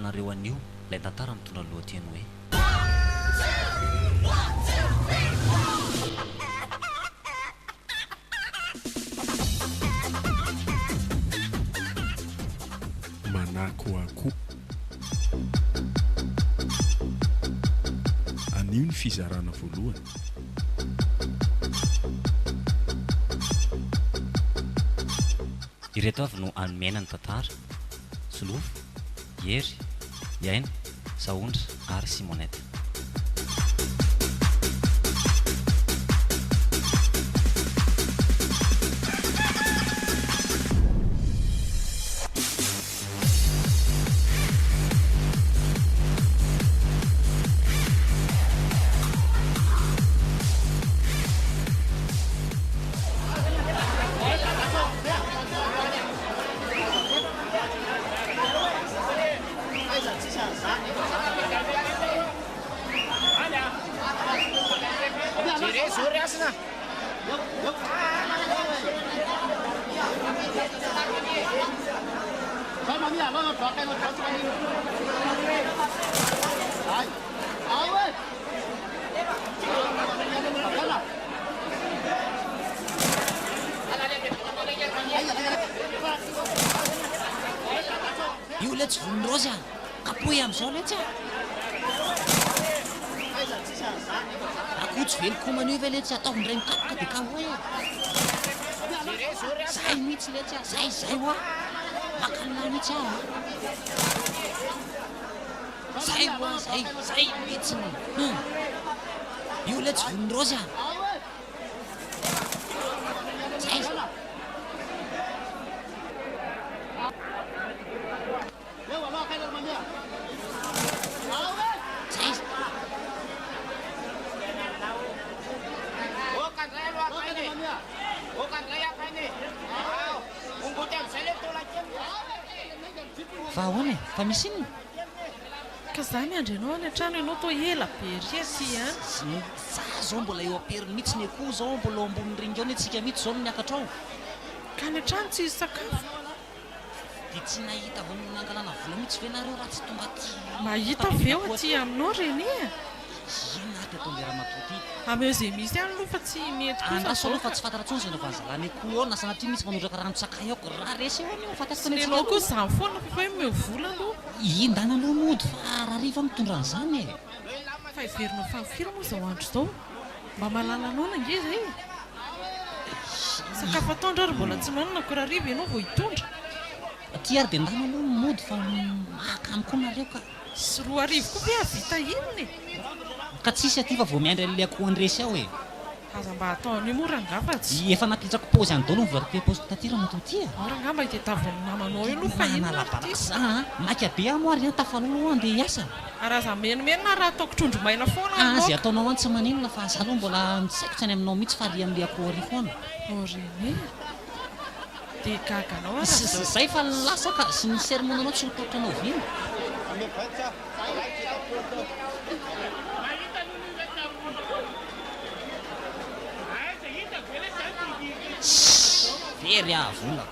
anareo anio ilay tantara mitondra ny lohateny hoe. Manakoako. Anio ny fizarana voalohany. Ireto avy no anomena ny tantara, Solofo, Hery, Iaina, Sahondra ary Simonette. Io letsy volon-draozy a! Kapohy amin'izao letsy a! Akoho tsy velon-komana io ve letsy ataovy indray mikapoka dia kahoa e! Zay mihitsy letsy a! Zay zay hoa! Maka an'lah mihitsy aho a! Zay hoa zay! Zay mihitsy ny hum! Io letsy volon-draozy a! Zay! Fa ahoana e? Fa misy inona? Ka za miandry anao any an-trano ianao toa ela be ery aty an! Za zao mbola eo am-periny mihitsy ny akoho zao mbola eo ambony ringa eo ny antsika mihitsy zao no miakatra ao. Ka any an-trano tsy hisy sakafo. Dia tsy nahita vao nangalana vola mihitsy ve nareo raha tsy tonga aty Mahita ve eo aty aminao René a? Inona ary ty ataon'ilay ramatoa ty? Ameo izay misy any aloha fa tsy mety kosa Andraso izao aloha fa ka. tsy fantatra intsony izay nanaovan'ny zalahy ny akoho eo na sanatria misy manondraka ranon-tsakay ao ka raha resy eo anie ho faty Tsy ato nenao antsika koa aloha. izany foana fa efa hoe omeo vola aloha. Indana aloha mody fa rahariva mitondra an'izany e. Fa heverinao fa firy moa izao andro izao? Mba mahalala noana ange izay e! Sakafo atoandro ary mbola tsy nohanina ko rahariva ianao vao hitondra. Aty ary dia ndana aloha mody fa mahakamo koa nareo ka. Sy 2000 koa ve hahavita inona e? Ka tsisy aty fa vao miandry an'ilay akoho handresy ao e. Aza mba atao an'io moa rangaha fa tsy. Efa napetrako paozy any daholo ny vola taty am-paosiko taty ramatoa ty a. Ao rangaha mba itadiavo amin'ny namanao eo aloha fa inona ary ity. Za a, maika be aho moa ary an, tafaloha aloha andeha hiasa. Ary aza menomenona raha ataoko trondro maina foana ny Ah, laoka. izay ataonao any tsy maninona fa za aloha mbola ny saiko tsy any aminao mihitsy fa ary amin'ilay akoho ary foana. Oh René a! Dia gaga anao aho raha izao. Zay fa lasa ka, sy ny sermon-anao tsy ho taotranao vina. Tssy! Very aho vola.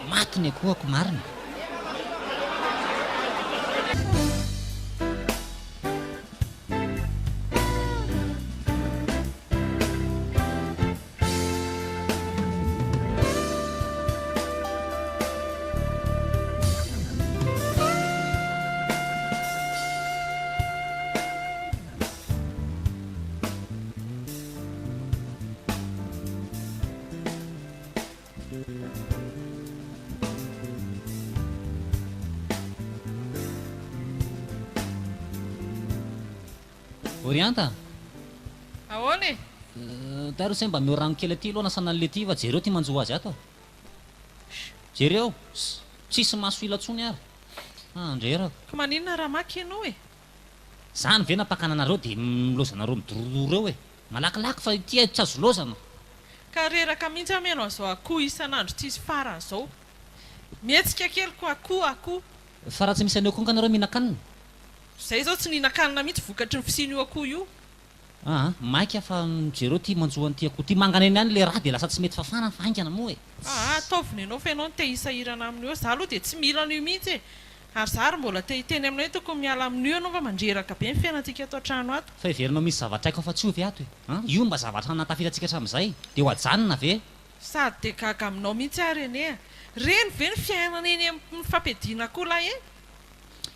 Maty ny akohako marina. Orianta? Ahoana e? Tary ose mba omeo rano kely aty aloha anasana an'le ty fa jereo ty manjo azy ato a! Jereo! Tsisy maso ila tsony ary! Andreraka. Ka maninona raha maka ianao e? Zany ve nampakana anareo de milaozanareo midorororo eo e! Malakilaky fa ity tsy azo laozana. Ka reraka mihitsy aho mihaino an'izao akoho isan'andro tsisy farany izao. Mihetsika kely ko akoho akoho. Fa raha tsy misy an'io konka nareo mihinan-kanina? Zay izao tsy nihinan-kanina mihitsy vokatry ny fisian'io akoho io. Aa maika fa jereo ty manjo an'ity akoho ty mangana eny ihany le ra de lasa tsy mety fafana fa haingana moa e. Aa ataovy nenao fa ianao no te hisahirana aminy eo, za aloha dia tsy mila an'io mihitsy e. Ary za ary mbola te hiteny aminao hoe tokony miala amin'io ianao fa mandreraka be ny fiainantsika ato an-trano ato. Fa heverinao misy zavatra haiko afa-tsy io ve ato e? An? Io mba zavatra nahatafita antsika hatramin'izay, dia ho ajanona ve? Sady dia gaga aminao mihitsy aho René a! Reny ve ny fiainana eny amin'ny fampiadiana akoho lahy eny?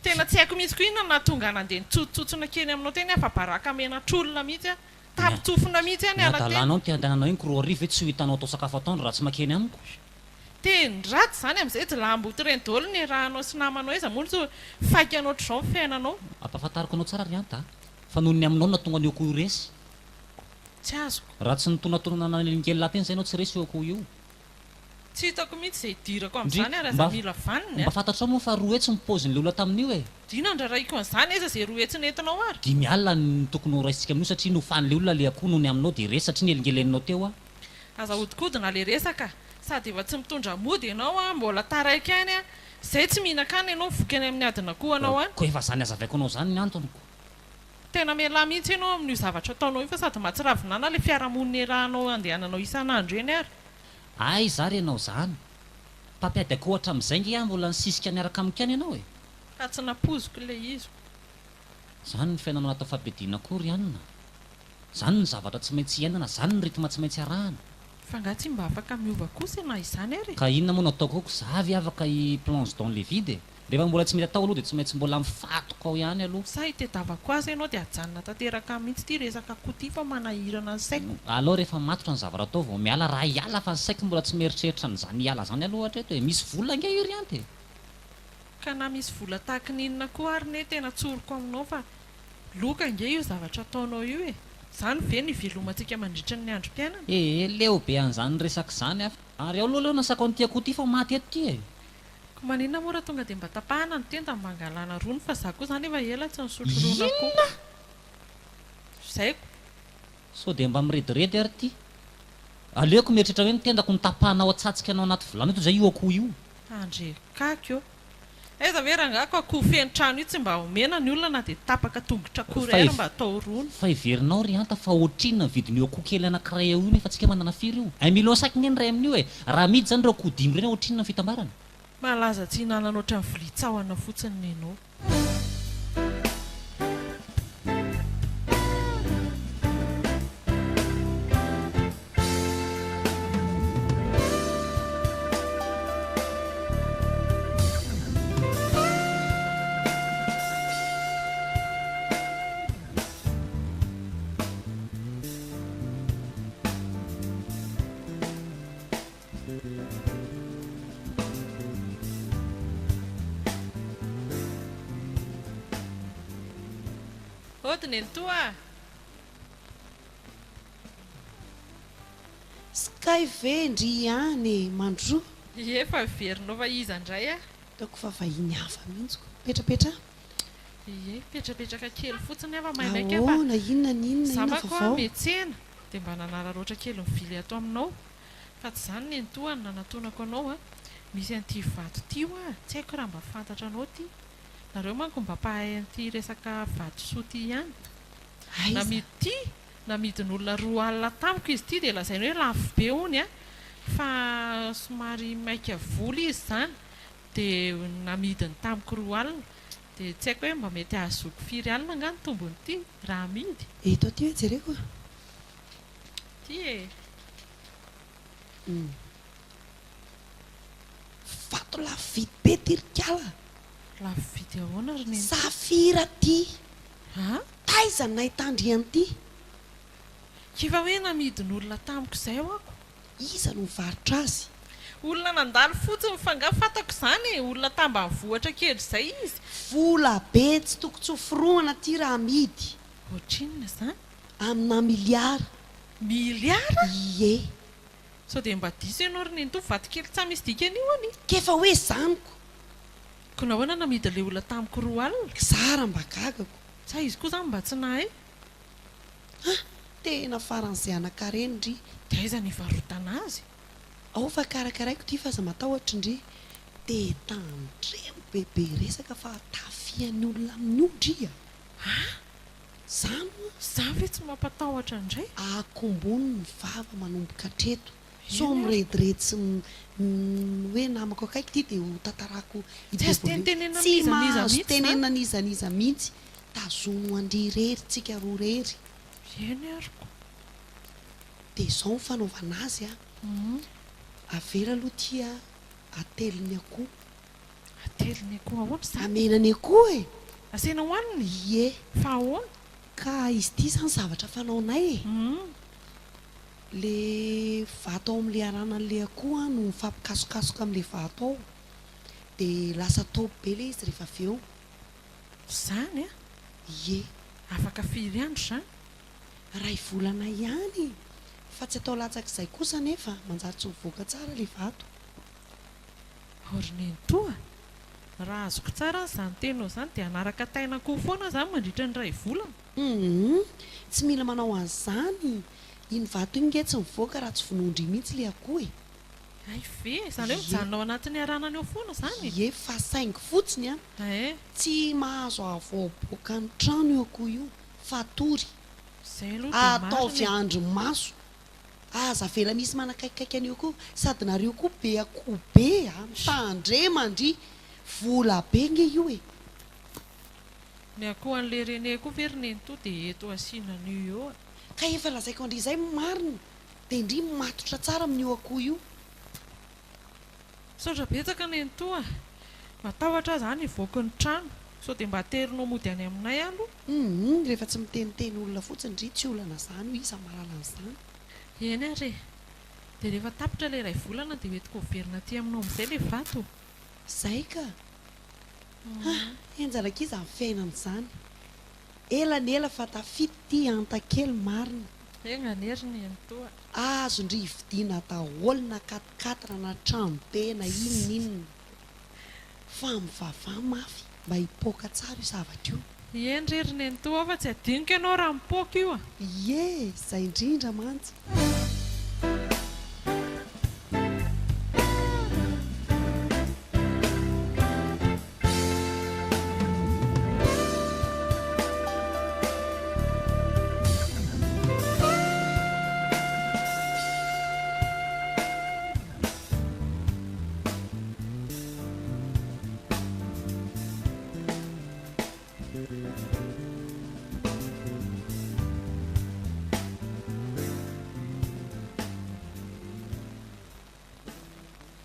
Tena tsy haiko mihitsy koa inona no nahatonga ahy nandeha nitsotsotsona kely aminao teny afa-baraka menatr'olona mihitsy aho. Tapi-tsofina mihitsy aho Ny niala teny. hadalanao no te handehananao iny ko 2000 ve tsy ho hitanao atao sakafo atoandro raha tsy makeny amiko? Teny ratsy izany amin'izay jilamboto ireny daholo ny iarahanao sy namanao aiza moa no tsy faikany ohatr'izao ny fiainanao. Ampahafantariko anao tsara ry Anta a! Fa noho ny aminao no nahatonga an'io akoho io resy. Tsy azoko. Raha tsy nitonatonana nanelingelina teny izay ianao tsy resy io akoho io. Tsy hitako mihitsy izay hidirako Ndry, amin'izany ary aza mba, mila vaniny a! mba fantatrao moa fa 200 ny paozin'ilay olona tamin'io e! Dina ndraraiko an'izany aiza izay 200 nentinao ary? 50 no tokony ho raisintsika amin'io satria nofan'ilay olona ilay akoho noho ny aminao dia resy satria nelingeleninao teo aho. Aza ahodikodina le resaka, sady efa tsy mitondra mody ianao an, mbola taraiky any an, zay tsy mihinan-kanina ianao voky any amin'ny adin'akoho anao any. Koa efa zany hazavaiko anao zany ny antony ko. Tena mialà mihitsy ianao amin'io zavatra ataonao io fa sady mahatsiravinana le fiarahamonina iarahanao andehananao isan'andro eny ary. Aiza ary ianao zany? Mpampiady akoho hatramin'izay nge aho mbola nisisika niaraka amiko ihany ianao e! Ka tsy nampoiziko ilay izy ko. Zany ny fiainana anatin'ny fampiadiana akoho ry anona. Zany ny zavatra tsy maintsy iainana, zany ny rythme tsy maintsy arahana. Fa nga tsy mba afaka miova kosa e na izany ary e? Ka inona moa no ataoko ko za ve afaka hi plonge dans le vide e? Rehefa mbola tsy mety atao aloha dia tsy maintsy mbola mifatoka ao ihany aloha. Sa hitedavako azy ianao dia ajanona tanteraka mihitsy ity resaka akoho ity fa manahirana ny saiko. Aleo rehefa matotra ny zavatra atao vao miala raha hiala fa ny saiko mbola tsy mieritreritra an'izany hiala zany aloha hatreto e! Misy vola ange io ry Anta e! Ka na misy vola tahaky ny inona koa ary ne tena tsoriko aminao fa Loka ange io zavatra ataonao io e! Izany ve no ivelomantsika mandritra ny androm-piainana? Ee, leo be an'izany resaka izany aho. Ary ao aloha aleo nasako an'ity akoho ity fa maty eto ity e! Ko maninona moa raha tonga dia mba tapahana ny tenda mba angalana rony fa za koa izany efa ela tsy nisotro ron'akoho. Inona? Zaiko. Sao dia mba mirediredy ary ity? Aleoko mieritreritra hoe ny tendako no tapahana ao atsatsika anao anaty vilany io toy izay io akoho io. Andre kaky ô! Aiza ve rangaha ko akoho feno trano io tsy mba omena ny olona na dia tapaka tongotra akory Fa ary mba atao rony. Fa heverinao ry Anta fa ohatrinona ny vidin'io akoho kely anakiray eo io nefa tsika manana firy io? Un million cinq nge ny iray amin'io e! Raha amidy zany ireo akoho dimy ireny ohatrinona ny fitambarany? Malaza tsy hinanana ohatran'ny vilia tsahona fotsiny nenao. Ody nenitoa a! Skay ve ndry ihany e! Mandroa. Ie fa heverinao fa iza ndray ah! Ataoko fa vahiny hafa mihitsy ko. Mipetrapetraha. Ie, mipetrapetraka kely fotsiny aho fa maimaika fa Ahoana, inona ny inona, za inona manko vaovao? miantsena dia mba nanararaotra kely mivily ato aminao fa tsy izany nenitoa no nanatonako anao a! Misy an'ity vato ity hoa, tsy haiko raha mba fantatra anao ity. Nareo manko mba mpahay an'ity resaka vatosoa ity ihany. Aiza? Namidy ity Namidin'olona 20 alina tamiko izy ity dia lazainy hoe lafo be hono a, fa somary maika vola izy izany dia namidiny tamiko 20 alina. Dia tsy haiko hoe mba mety hahazoako firy alina angaha ny tombon'ity raha amidy? Eto aty hoe jereko a. Ity e. Hum. Vato lafo vidy be ity ry kala. Lafo vidy ahoana ry nenitoa? Safira ity. A? Taiza no nahitandry an'ity? Efa hoe namidin'olona tamiko izay ho'ako. Iza no nivarotra azy? Olona nandalo fotsiny fa nga fantako izany e! Olona tambanivohitra kely izay izy. Vola be tsy toko tsy ho forohana ity raha amidy. Ohatrinona izany? Amina miliara. Miliara? Ie. Sao dia mba diso ianao ry nenitoa, vato kely tsa misy dikany io anie. K'efa hoe izany ko. Ko nahoana namidy ilay olona tamiko 20? Zara mba gagako. Sa izy koa zany mba tsy nahay? Ha! Tena faran'izay anankarena ndry. Dia aiza no hivarotana azy? Ao fa karakaraiko ity fa aza matahotra ndry. Dia tandremo be be resaka fa tafihan'ny olona amin'io ndry a! Ha! Zany hoa. Zany ve tsy mampatahotra ndray? Akombony ny vava manomboka hatreto. Sao Eny ary. mirediredy sy hoe namako akaiky ity dia ho tantarako Tsy azo hidevolena. tenitenenina Tsy amin'iza n'iza mahazo mihitsy izany. tenenina n'iza n'iza mihitsy. Tazono an-dry irery tsika roa irery. Eny ary ko. Dia izao ny fanaovana azy a. Avela aloha ity a, atelin'ny akoho. Atelin'ny akoho ahoana izany? Amena ny akoho e! Asaina hohaniny? Ie. Fa ahoana? Ka izy ity izany zavatra fanaonay e. Le vato ao amin'le aranan'le akoho no mifampikasokasoka amin'le vato ao. Dia lasa taopy be le izy rehefa avy eo. Izany an? Ie. Afaka firy andro izany? Iray volana ihany. Fa tsy atao latsak'izay kosa anefa, manjary tsy mivoaka tsara le vato. Ao ry nenitoa a! Raha azoko tsara izany teninao izany dia hanaraka tain'akoho foana aho izany mandritra ny iray volana. Humm tsy mila manao an'izany, iny vato iny nge tsy mivoaka raha tsy vonoin-dry mihitsy le akoho e! Hay ve? Izany hoe Ie. mijanona ao anatin'ny haranany ao foana izany? Ie fa saingy fotsiny an, Ee. tsy mahazo avoaboaka ny trano io akoho io fa atory. Izay aloha dia marina Ataovy e. andrimaso. Aza avela misy manakaikikaiky an'io koa, sady nareo koa be akoho be a, mitandrema ndry, vola be nge io e. Ny akoho an'le René koa ve ry nenitoa dia eto asiana an'io eo a. Ka efa lazaiko an-dry izay marina, dia ndry matotra tsara amin'io akoho io. Misaotra betsaka nenitoa a! Matahotra aho zany hivoaka ny trano, sao dia mba aterinao mody any aminay aloha. Humm rehefa tsy miteniteny olona fotsiny ndry tsy olana zany io iza mahalala an'izany. Eny ary e! Dia rehefa tapitra ilay iray volana dia hoentiko miverina aty aminao amin'izay ilay vato. Zay ka! Ah! Henjana akia izany fiainana izany. Ela ny ela fa tafita ity hanta kely marina. Enga anie ry nenitoa. Azon-dry vidiana daholo na quatre quatre na trano be na inona inona. Fa mivavaha mafy mba hipoaka tsara io zavatra io. Eny re ry nenitoa fa tsy adinoko ianao raha mipoaka io a! Ie, izay indrindra mantsy.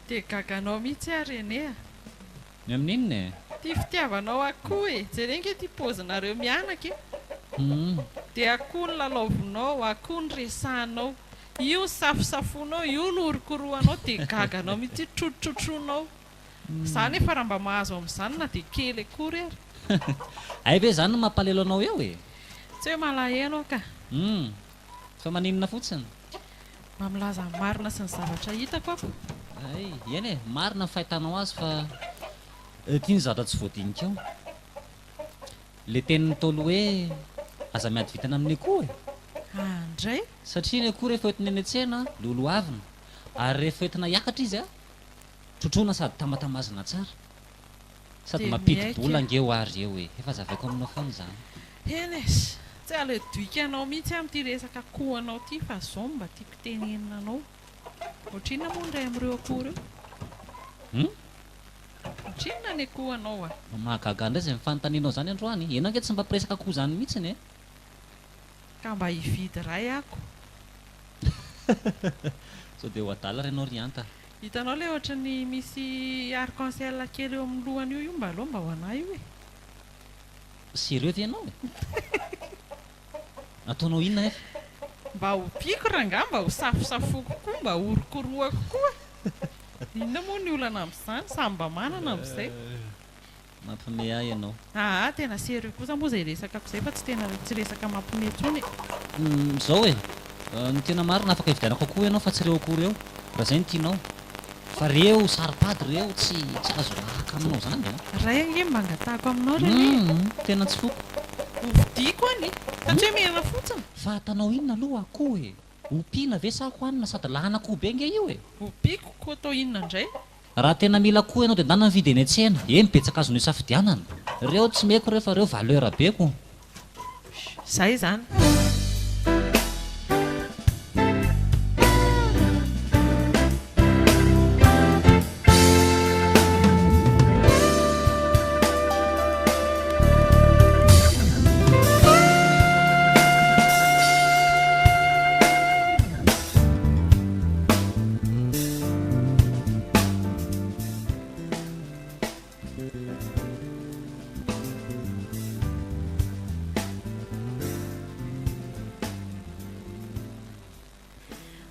Dia gaga anao mihitsy aho René a! Ny amin'inona e? Ty fitiavanao akoho e! Jereo ange ty paozinareo mianaka e! Humm. Dia akoho no lalaovinao, akoho no resahanao. Io ny safosafonao, io no orokorohanao dia gaga anao mihitsy trotrotroinao. Za nefa raha mba mahazo amin'izany na dia kely akory ary. Hay ve izany no mampalelo anao eo e? Tsy hoe malahelo aho ka. Humm. Fa maninona fotsiny? Mba milaza ny marina sy ny zavatra hitako aho ko. Hay, eny e, marina ny fahitanao azy fa ity ny zavatra tsy voadinika ao. Le tenin'ny Ntaolo hoe aza miady vintana amin'ny akoho e! Ah ndray! Satria ny akoho rehefa hoentina eny an-tsena lolohavina ary rehefa hoentina hiakatra izy trotroina sady tamatamazina tsara. Sady Dia mampidi-bola miaiky ange ho ary eo e! Efa zavaiko aminao foana izany. Eny e! Tsy aleo doika anao mihitsy aho amin'ity resaka akoho anao ity fa zao no mba tiako tenenina anao. Ohatrinona moa ny iray amin'ireo akoho ireo? Hum? Ohatrinona ny akoho anao a? Mahagaga ahy indray izay fanontanianao izany androany. Ianao ange tsy mba mpiresaka akoho izany mihitsiny e! Ka mba hividy iray aho ko. Sao dia ho adala re ianao ry Hanta. Hitanao ilay ohatry ny misy arc en ciel kely eo amin'ny lohany io io mba aleo mba ho an'ahy io e! Sérieux ve ianao e? Ataonao inona nefa? Mba ompiako rangahy, mba ho safosafoko koa, mba horokorohako koa. Inona moa ny olana amin'izany? Samy mba manana amin'izay. Mampime ahy ianao. Aa tena sérieux kosa moa izay resakako izay fa tsy tena tsy resaka mampime intsony e. Humm zao e! Ny tena marina afaka hividianako akoho ianao fa tsy ireo akoho ireo raha izay no tianao. Fa reo saropady reo tsy tsy azo lahaka aminao zany a! Ray ange mba angatahako aminao René e! Humm tena tsy foko. Hovidiako anie! Fa tsy hoe mihena fotsiny. Fa atanao inona aloha akoho e? Ompiana ve sa hohanina sady lahan'akoho be ange io e! Ompiako ko atao inona indray? Raha tena mila akoho ianao dia ndana mividy eny an-tsena. Eny betsaka azonao isafidianana. Reo tsy meko reo fa reo valeur be ko. Zay izany.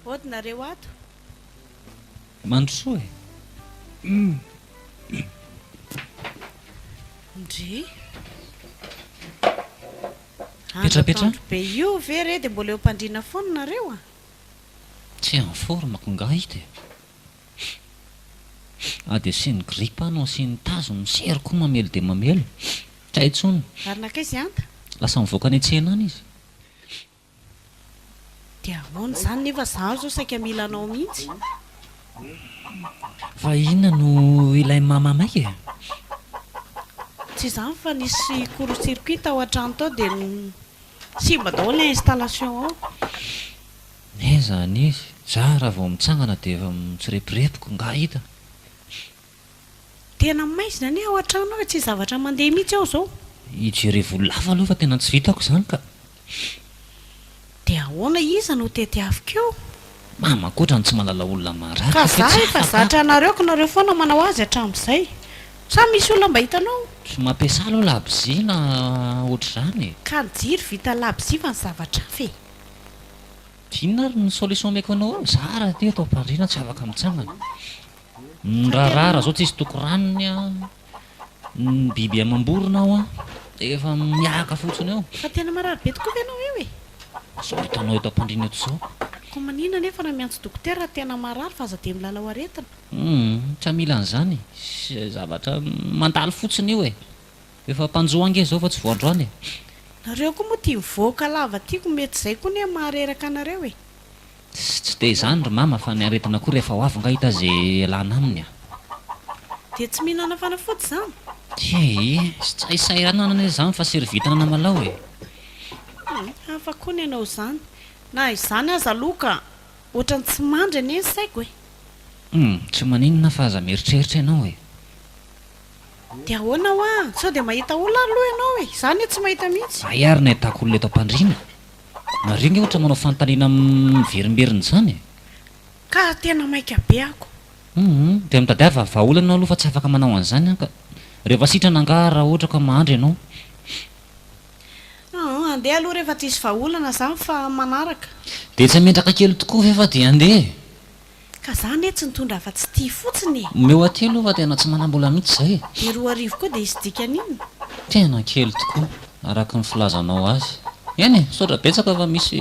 Ody nareo ato. Mandrosoa e. Ndry. Andro Petrapetra. atoandro be io ve re dia mbola eo am-pandriana foana nareo a? Tsy en forme ko nga hita e. Ah dia asiany grippe no asiany tazo, ny sery koa mamely dia mamely. Tsy hay intsony. Ary nankaiza i Anta? Lasa mivoaka any an-tsena any izy. Dia ahoana izany nefa izaho izao saika mila anao mihitsy. Fa inona no ilain'i mama maika e? Tsy izany fa nisy court circuit tao an-trano tao dia simba daholo ny installation ao. Aiza any izy? Za raha vao mitsangana dia efa mitsireporepoko nga hita. Tena maizina anie ao an-trano ao e, tsisy zavatra mandeha mihitsy ao izao. Hijerevo olona hafa aloha fa tena tsy vitako izany ka. Dia ahoana iza no tediaviko eo? Mama koa otrany tsy mahalala olona marary Ka fa za tsy efa afaka zatra anareo ko nareo foana manao azy hatramin'izay. Sa misy olona mba hitanao? Tsy mampiasa aloha labozia na ohatr'izany e. Ka ny jiro vita labozia fa ny zavatra hafa e. Inona ary ny solution omeko anao eo? Za raha aty eto am-pandriana tsy afaka mitsangana. Ny raharaha raha zao tsisy toko ranony an, ny biby amam-borona ao an, efa mihiaka fotsiny eo. Fa tena marary be tokoa ve ianao io e? Zao hitanao eto am-pandriana eto zao. Koa maninona anefa raha miantso dokotera raha tena marary fa aza dia milalao aretina? Humm, tsy mila an'izany e, zavatra mandalo fotsiny io e. Efa mpanjo ange zao fa tsy vao androany e. Nareo koa moa tia mivoaka lava ty ko mety zay koa ne mahareraka anareo e. Tsy dia izany ry mama fa ny aretina koa rehefa ho avy nga hita ze ialana aminy a. Dia tsy mihinana fanafody izany? Tsia, tsy hay sahiranana anie izany fa servitana namalao e. Hum, hafa koa ny anao izany. Na izany aza aloha ka ohatran'ny tsy mandry anie ny saiko e. Hum, tsy maninona fa aza mieritreritra ianao e. Dia ahoana hoa? Sao dia mahita olona ary aloha ianao e? Izaho anie tsy mahita mihitsy. Hay ary ny ahitako olona eto am-pandriana. Nareo nge ohatra manao fanontaniana miverimberina izany e. Ka tena maika be ako. Humm, dia mitadiava vahaolana aloha fa tsy afaka manao an'izany an ka. Rehefa sitrana angaha raha ohatra ka mahandry ianao. Humm, andeha aloha rehefa tsisy vahaolana izany fa manaraka. Dia tsy hametraka kely tokoa ve fa dia andeha e. Ka za anie tsy nitondra afa-tsy ity fotsiny e! Omeo aty aloha fa tena tsy manam-bola mihitsy zay e! Dia 2000 koa dia hisy dikany inona? Tena kely tokoa, araka ny filazanao azy. Eny e, misaotra betsaka fa misy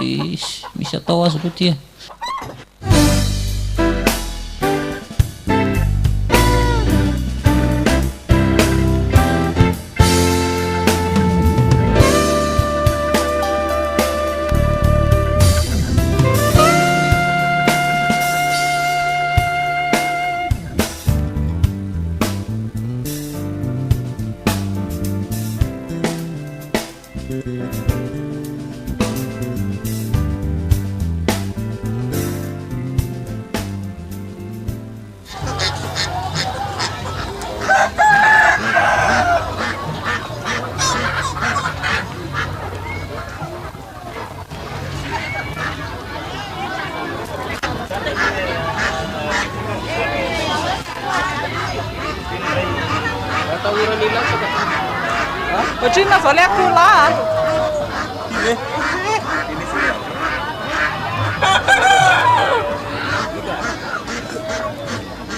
misy atao azy aloha ity e! Ohatrinona zao ilay akoho lahy a?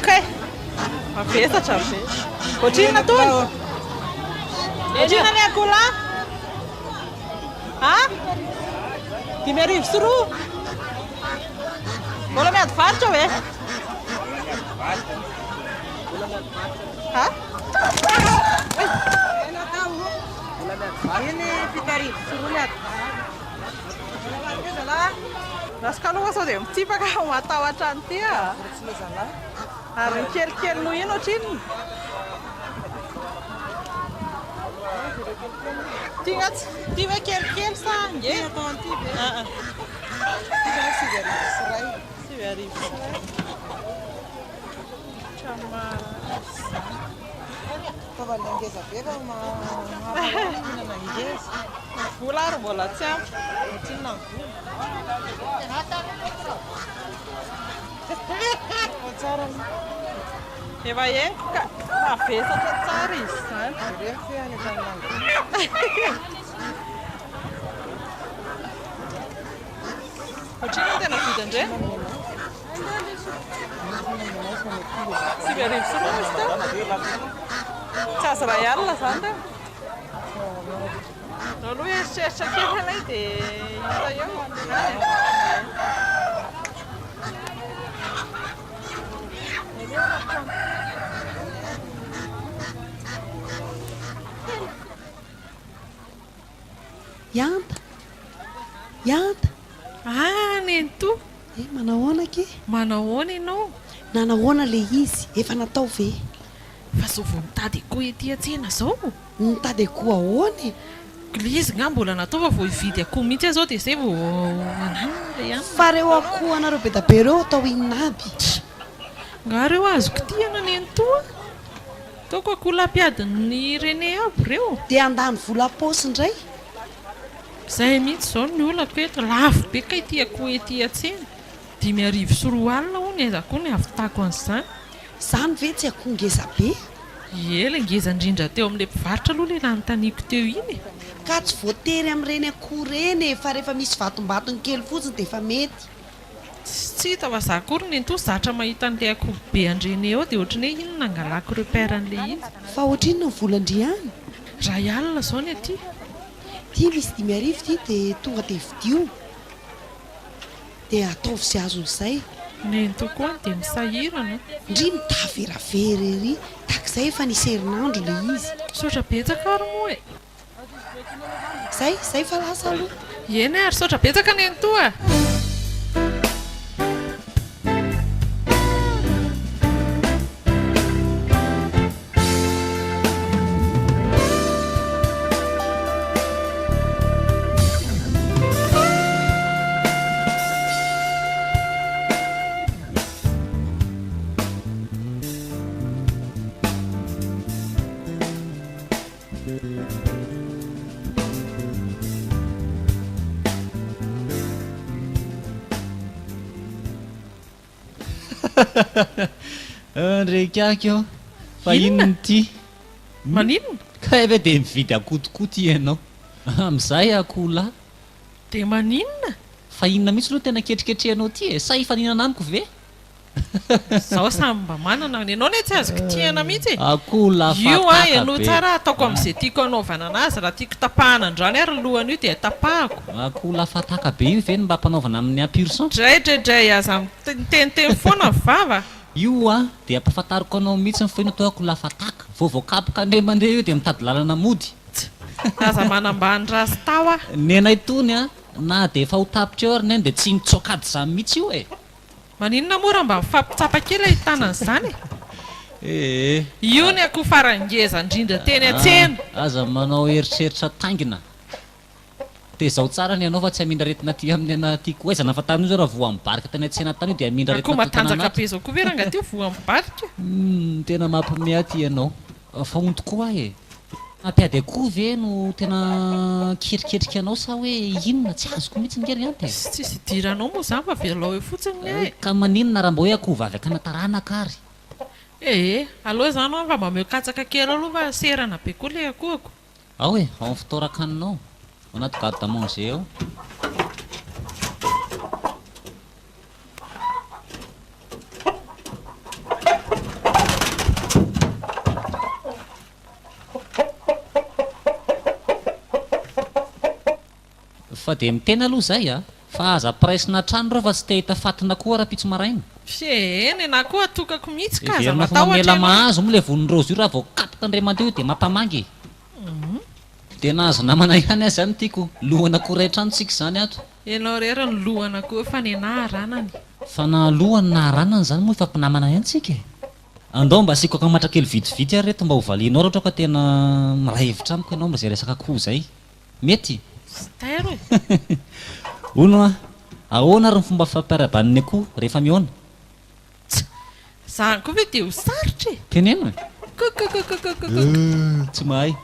Kay! Mavesatra be. Ohatrinona tony? Ohatrinona ilay akoho lahy? A? 205. Mbola miady varotra ve? Ha? Iny 207 miady varotra. Rasoka aloha sao dia mitsipaka matahotra an'ity a. Ary ny kelikely noho iny ohatrinona? Ty nga tsy ty ve kelikely sa ngeza? Ty atao an'ity ve? Aa. Ty zany 9100. 9100. Trano maharary izany. Fitaovana ngeza be fa mahafinana ngeza. Vola ary mbola tsy ampy. Ohatrinona ny vola? Efa henoko ka mavesatra tsara izy izany. Ohatrinona ny tena vidin-dreny? 9200 izy teo. Tsy azo iray alina izany ireo. Anao aloha hieritreritra kely aloha dia hita eo. Ihanta! Ihanta! Ah, nenitoa! Eh, manahoana akia? Manahoana ianao? Nanahoana ilay izy? Efa natao ve? Fa zao vao mitady akoho ety an-tsena zao? Mitady akoho ahoana e? Ilay izy nga mbola natao fa vao hividy akoho mihitsy aho zao dia izay vao hananina ilay anona. Fa reo akoho anareo be da be reo atao inona aby? Nga reo azo kitihana nenitoa? Ataoko akoho lampiadin'ny René aby reo. Dia handany vola am-paosy indray? Izay mihitsy izao ny olako eto, lafo be kay ity akoho ety an-tsena. 2005 hono aiza koa ny hahavitako an'izany. Izany ve tsy akoho ngeza be? Ie, ilay ngeza indrindra teo amin'ilay mpivarotra aloha ilay nanontaniako teo iny e. Ka tsy voatery amin'ireny akoho ireny e, fa rehefa misy vatombatony kely fotsiny dia efa mety. Tsy hita fa za akory nenitoa zatra mahita an'ilay akoho be an-dRene eo dia ohatran'ny hoe iny no nangalako repère an'ilay izy. Fa ohatrinona ny volan-dry any? 1000 izao ny aty. Ity misy 5000 ity dia tonga dia vidio. Dia ataovy izay azon'izay. Nenitoa koa any dia misahirana. Ndry mitaveravera ery, tahak'izay efa nisy herinandro ilay izy. Misaotra betsaka ary moa e. Zay, zay fa lasa aloha. Eny ary, saotra betsaka nenitoa a! Ndreikako ô! Fa inona ity? Maninona? Kay ve dia mividy akoho tokoa ity ianao? Amin'izay akoholahy. Dia maninona? Fa inona mihitsy aloha tena ketriketrehanao ity e? Sa hifaninana amiko ve? Zao samy mba manana ny anao anie tsy azo kitihana mihitsy e! Akoho lafa Io an, taka henoy be. tsara ataoko amin'izay tiako hanaovana anazy, raha tiako tapahana androany ary ny lohany io dia tapahako. Akoho lafa taka be io ve no mba ampanaovana amin'ny un pur sang? Dray dray dray aza miteniteny foana ny vava. Io an, dia ampahafantariko anao mihitsy ny feno atao akoho lafa taka. Vao voakapoka indray mandeha io dia mitady lalana mody. Tsa! Aza manambany rasta hoa. Nenay tony an, na dia efa ho tapitra eo ary neny dia tsy mitsoaka ady izany mihitsy io e! Maninona moa raha mba mifampitsapa kely ahitana an'izany e? Ee. Io ny akoho farany ngeza indrindra teny an-tsena. Aza manao eritreritra taingina. Tezao tsara ny anao fa tsy hamindra aretina aty amin'ny anà aty koa. Aiza nahafantarana io zao raha voa mibarika tany an-tsena tany io dia hamindra Akoho aretina ato matanjaka an-tanàna ato. be izao koa ve rangahy ty voa mibarika? Humm tena mampime aty ianao. Fa hono tokoa aho e. Mampiady akoho ve no tena ketriketrika anao sa hoe inona? Tsy azoko mihitsy nge ry Anta e. Tsisy idiranao moa izany fa avelao eo fotsiny ny ahy e. Ka maninona raha mba hoe akoho vavy akana taranaka ary? Ee, aleo izany hoa fa mba omeo katsaka kely aloha fa serana be koa ilay akohako. Ao e, ao amin'ny fitoeran-kanina ao, ao anaty garde à manger ao. Fa dia miteny aloha izay a! Fa aza ampiraisina hatrany ireo fa tsy te hahita fatina koa rahampitso maraina. F'ee, nenah koa atokako mihitsy ka aza Heverina fa matahotra mamela ianao. mahazo moa ilay vonin-draozy io raha vao kapoka indray mandeha io dia mampamangy e! Dia nahazo namana ihany aho izany tiako, lohan'akoho iray trano tsika izany ato. Ianao irery no lohan'akoho fa nenah aranany. Fa na lohany na aranany izany moa efa mpinamana ihany tsika e! Andao mba asiako akamatra kely vitsivitsy ary reto mba ho valianao raha ohatra ka tena miray hevitra amiko ianao amin'izay resaka akoho izay. Mety? Tsy tairo e! Hono hoa, ahoana ary ny fomba fampiarahaban'ny akoho rehefa mihaona? Tsa! Izany koa ve dia ho sarotra e! Teneno e! Kokokokokokok. Euh, tsy mahay.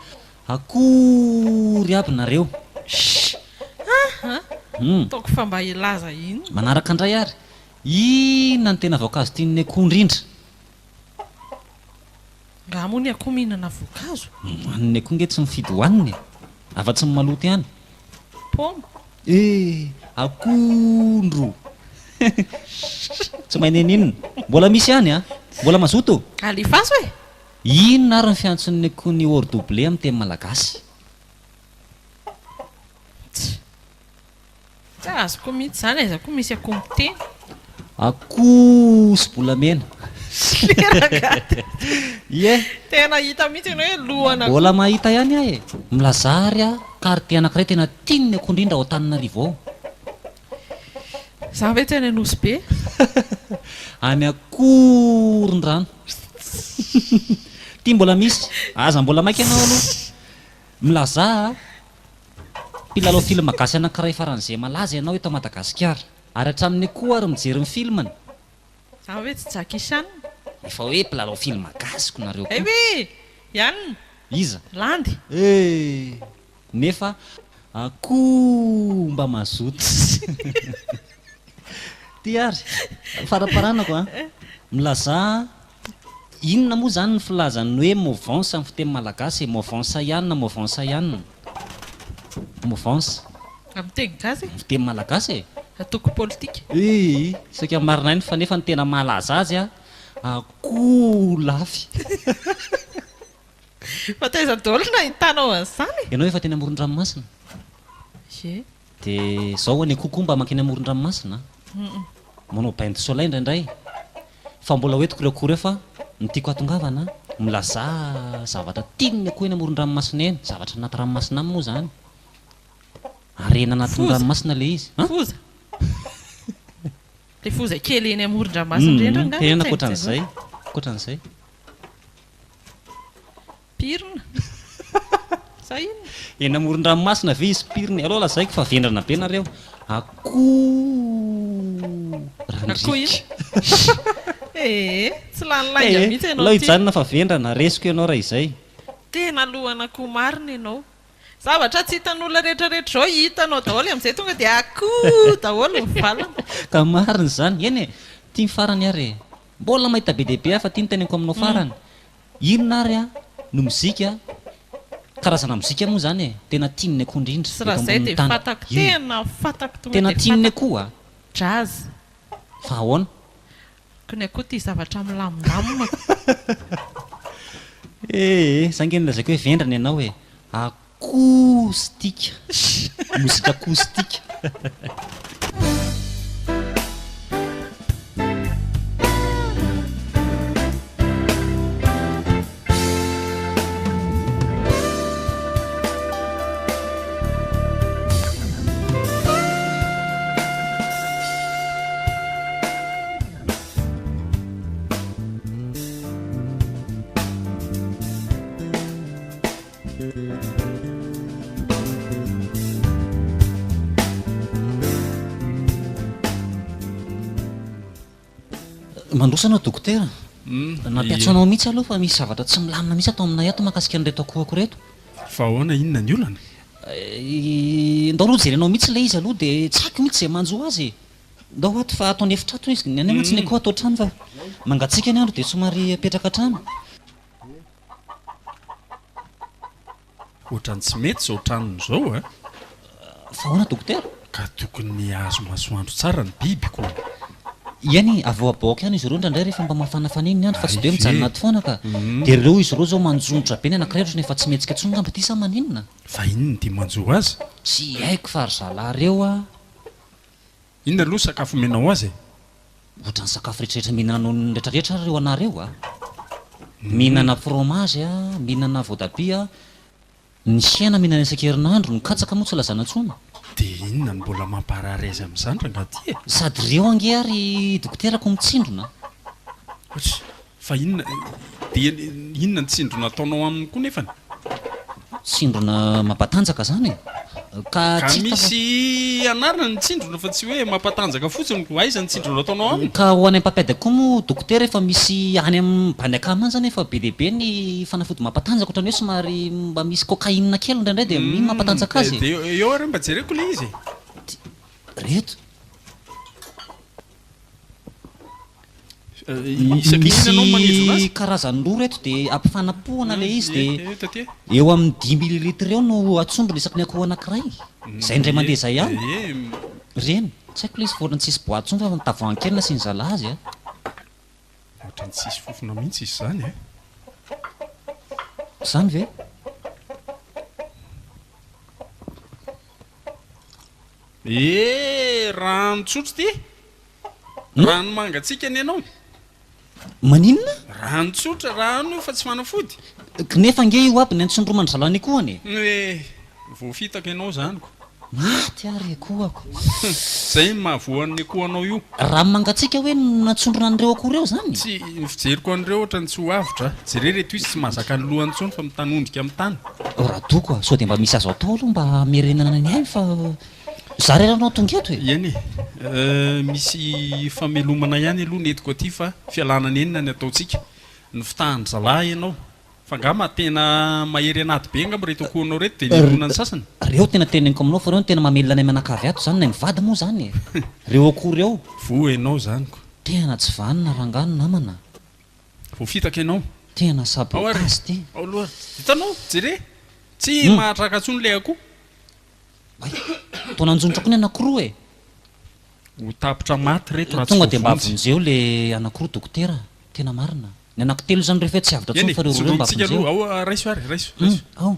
Akory aby nareo. Shh! Aha! Hum. Ataoko fa mba hilaza inona? Manaraka indray ary. Inona no tena voankazo tian'ny akoho indrindra? Angaha moa ny akoho mihinana voankazo? Ny akoho nge tsy mifidy hohanina e! Afa-tsy ny maloto ihany. Paoma. Eh! Akondro! Tsy mahay n'inon'inona. Mbola misy ihany an! Mbola mazoto? Alefaso e! Inona ary ny fiantson'ny akoho ny hors-double amin'ny teny malagasy? Tsy tsy azoko mihitsy izany, aiza koa misy akoho miteny? Akoho sy bolamena. Reraka ty. Ie. Tena hita mihitsy ianao hoe lohan'akoho. Mbola mahita ihany aho e. Milazà ary aho quartier anankiray tena tian'ny akoho indrindra ao Antananarivo ao. Za ve tsy any Anosy be? Any Akorondrano. Ty mbola misy. Aza mbola maika ianao aloha. Milazà a! Mpilalao film gasy anankiray faran'izay malaza ianao eto Madagasikara. Ary hatramin'ny akoho ary mijery ny film-ny. Za ve tsy Jackie Chan? Efa hoe mpilalao film gasy ko nareo Eh ko. oui! Ianona? Iza? Landy. Eh! Nefa akoho mba mazoto. Ty ary, faramparanako an! Milazà inona moa izany ny filazan'ny hoe movance amin'ny fiteny malagasy e? Movance ihany na movance ihany? Movance. Amin'ny teny gasy e? Amin'ny fiteny malagasy e? Antoko politika. Ii, saika marina ihany fa nefa ny tena mahalaza azy an, akoholafy. Fa taiza daholo no nahitanao an'izany e? Ianao efa teny amoron-dranomasina? Ie. Dia izao any akoho koa mba mankeny amoron-dranomasina an. Manao bain de soleil indraindray. Fa mbola ho entiko ireo akoho ireo fa ny tiako hahatongavana, milazà zavatra tian'ny akoho eny amoron-dranomasina eny, zavatra anaty ranomasina any moa izany. Harena anatin'ny Foza. ranomasina ilay izy. An? Foza. Ilay foza kely eny amoron-dranomasina ireny Hum, angaha tena no tsy haiko ankoatran'izay, jerena. ankoatran'izay. Pirina? Sa inona? Eny amoron-dranomasina ve izy pirina? Aleo lazaiko fa vendrana be nareo. Akoho Akoho randriaka. inona? Ee, tsy lany lainga Ee, mihitsy ianao aleo ity. hijanona fa vendrana, resiko ianao raha izay. Tena lohan'akoho marina ianao. Zavatra tsy hitan'olona rehetra rehetra izao hitanao daholo amin'izay tonga dia akoho daholo ny valiny. Ka marina izany. Eny e, ity ny farany ary e. Mbola mahita be dia be aho fa ity no teneniko aminao farany. Inona ary a no mozika, karazana mozika moa izany e, tena tian'ny akoho indrindra Tsy eto raha izay ambonin'ny dia tany? fantako, Inona? tena fantako tonga Tena dia tian'ny fantako. akoho a? Jazz. Fa ahoana? Ko ny akoho tia zavatra milamindamina ko. Ee, za nge nolazaiko hoe vendrana ianao e. Acoustique. Mozika acoustique. Mandroso anao dokotera. Nampiantso anao mihitsy aloha fa misy zavatra tsy milamina mihitsy ato aminay ato mahakasika an'ireto akohako ireto. Fa ahoana, inona ny olana? Ndao aloha jerenao mihitsy ilay izy aloha dia tsy haiko mihitsy izay manjo azy e. Ndao ato fa ato an'efitra ato izy, ny anay mantsy ny akoho ato an-trano fa mangatsiaka ny andro dia somary apetraka an-trano. Ohatran'ny tsy mety izao tranony izao a! Fa ahoana dokotera? Ka tokony hahazo masoandro tsara ny biby ko! Eny, avoaboaka ihany izy ireo indraindray rehefa mba mafanafana iny ny andro fa tsy Hay dia hoe ve? mijanona ato foana ka. Dia ireo izy ireo izao manjonitra be ny anankiray ohatran'ny efa tsy mihetsika intsony angamba ity sa maninona? Fa inona ity manjo azy? Tsy haiko fa ry zalahy ireo a! Inona aloha sakafo omenao azy e? Ohatran'ny sakafo rehetrarehetra mihinana noho ny retraretra ary ireo anareo a! Mihinana fromage a, mihinana voatabia a, ny hena mihinana isan-kerinandro, ny katsaka moa tsy lazaina intsony. Dia inona no mbola mamparary azy amin'izany rangahy ty e? Sady ireo ange ary dokotera ko mitsindrona a! Ouch! Fa inona dia inona ny tsindrona ataonao aminy koa nefany? Tsindrona mampatanjaka zany e! Ka Ka tsy hita fa. misy anarany ny tsindrona fa tsy hoe mampatanjaka fotsiny ko aiza ny tsindrona ataonao aminy? Ka ho any am-papiady koa moa dokotera efa misy any am bany akama any zany efa be dia be ny fanafody mampatanjaka ohatran'ny hoe somary mba misy cocaïne kely indraindray dia iny mampatanjaka azy e! Dia eo ary mba jereko ilay izy e! Reto. Misy Misy karazany roa ireto dia ampifanapohana ilay izy dia eo amin'ny dix millilitres eo no atsondrona isaky ny akoho anankiray. Izay indray mandeha izay ihany. Ireny. Tsy haiko ilay izy fa ohatran'ny tsisy boite intsony fa ny tavoahangy kely nasian'ny zalahy azy a. Ohatran'ny tsisy fofona mihitsy izy izany e. Izany ve? Eh, rano tsotra ity. Rano mangatsiaka ny anao. Maninona? Rano tsotra, rano io fa tsy fanafody. Knefa ange io aby ny antsondroman-dry zalahy nikohana e! Eh, voafitaka ianao izany ko. Maty aho ry akohako. Izay no mahavoa an'ny akohanao io. Rano mangatsiaka hoe no natsondrona an'ireo akoho ireo izany? Tsy, ny fijeriko an'ireo ohatran'ny tsy ho avotra a. Jereo ireto izy tsy mahazaka ny lohany intsony fa mitanondrika amin'ny tany. Radoko a, sao dia mba misy azo atao aloha mba hamerenana ny ainy fa za re ranao tonga eto e! Eny e, misy famelomana ihany aloha ny entiko aty fa fialana nenina ny ataontsika. Ny fitahan-dry zalahy ianao. Fa angamba tena mahery an'ady be angamba ireto akohonao ireto dia nirona ny sasany? Reo tena teneniko aminao fa reo no tena mamelona anay mianakavy ato zany, nay mivady moa zany e! Reo akoho reo. Voa ianao zany ko. Tena tsy vanona rangaha ny namana. Voafitaka ianao. Tena Ao ary, sabotage ty. ao aloha ary. Hitanao? Jere! Tsy mahatraka intsony ilay akoho. Hay! Toa nanjonitra koa ny anakiroa e! Ho tapitra maty reto raha tsy Tonga dia mba voavonjy. vonjeo le anakiroa dokotera, tena marina. Ny anankitelo izany rehefa hoe tsy avotra Eny intsony e, fa ireo roa ireo mba tsindromintsika vonjeo. aloha. Ao, raiso ary, raiso, Hum, raiso. ao.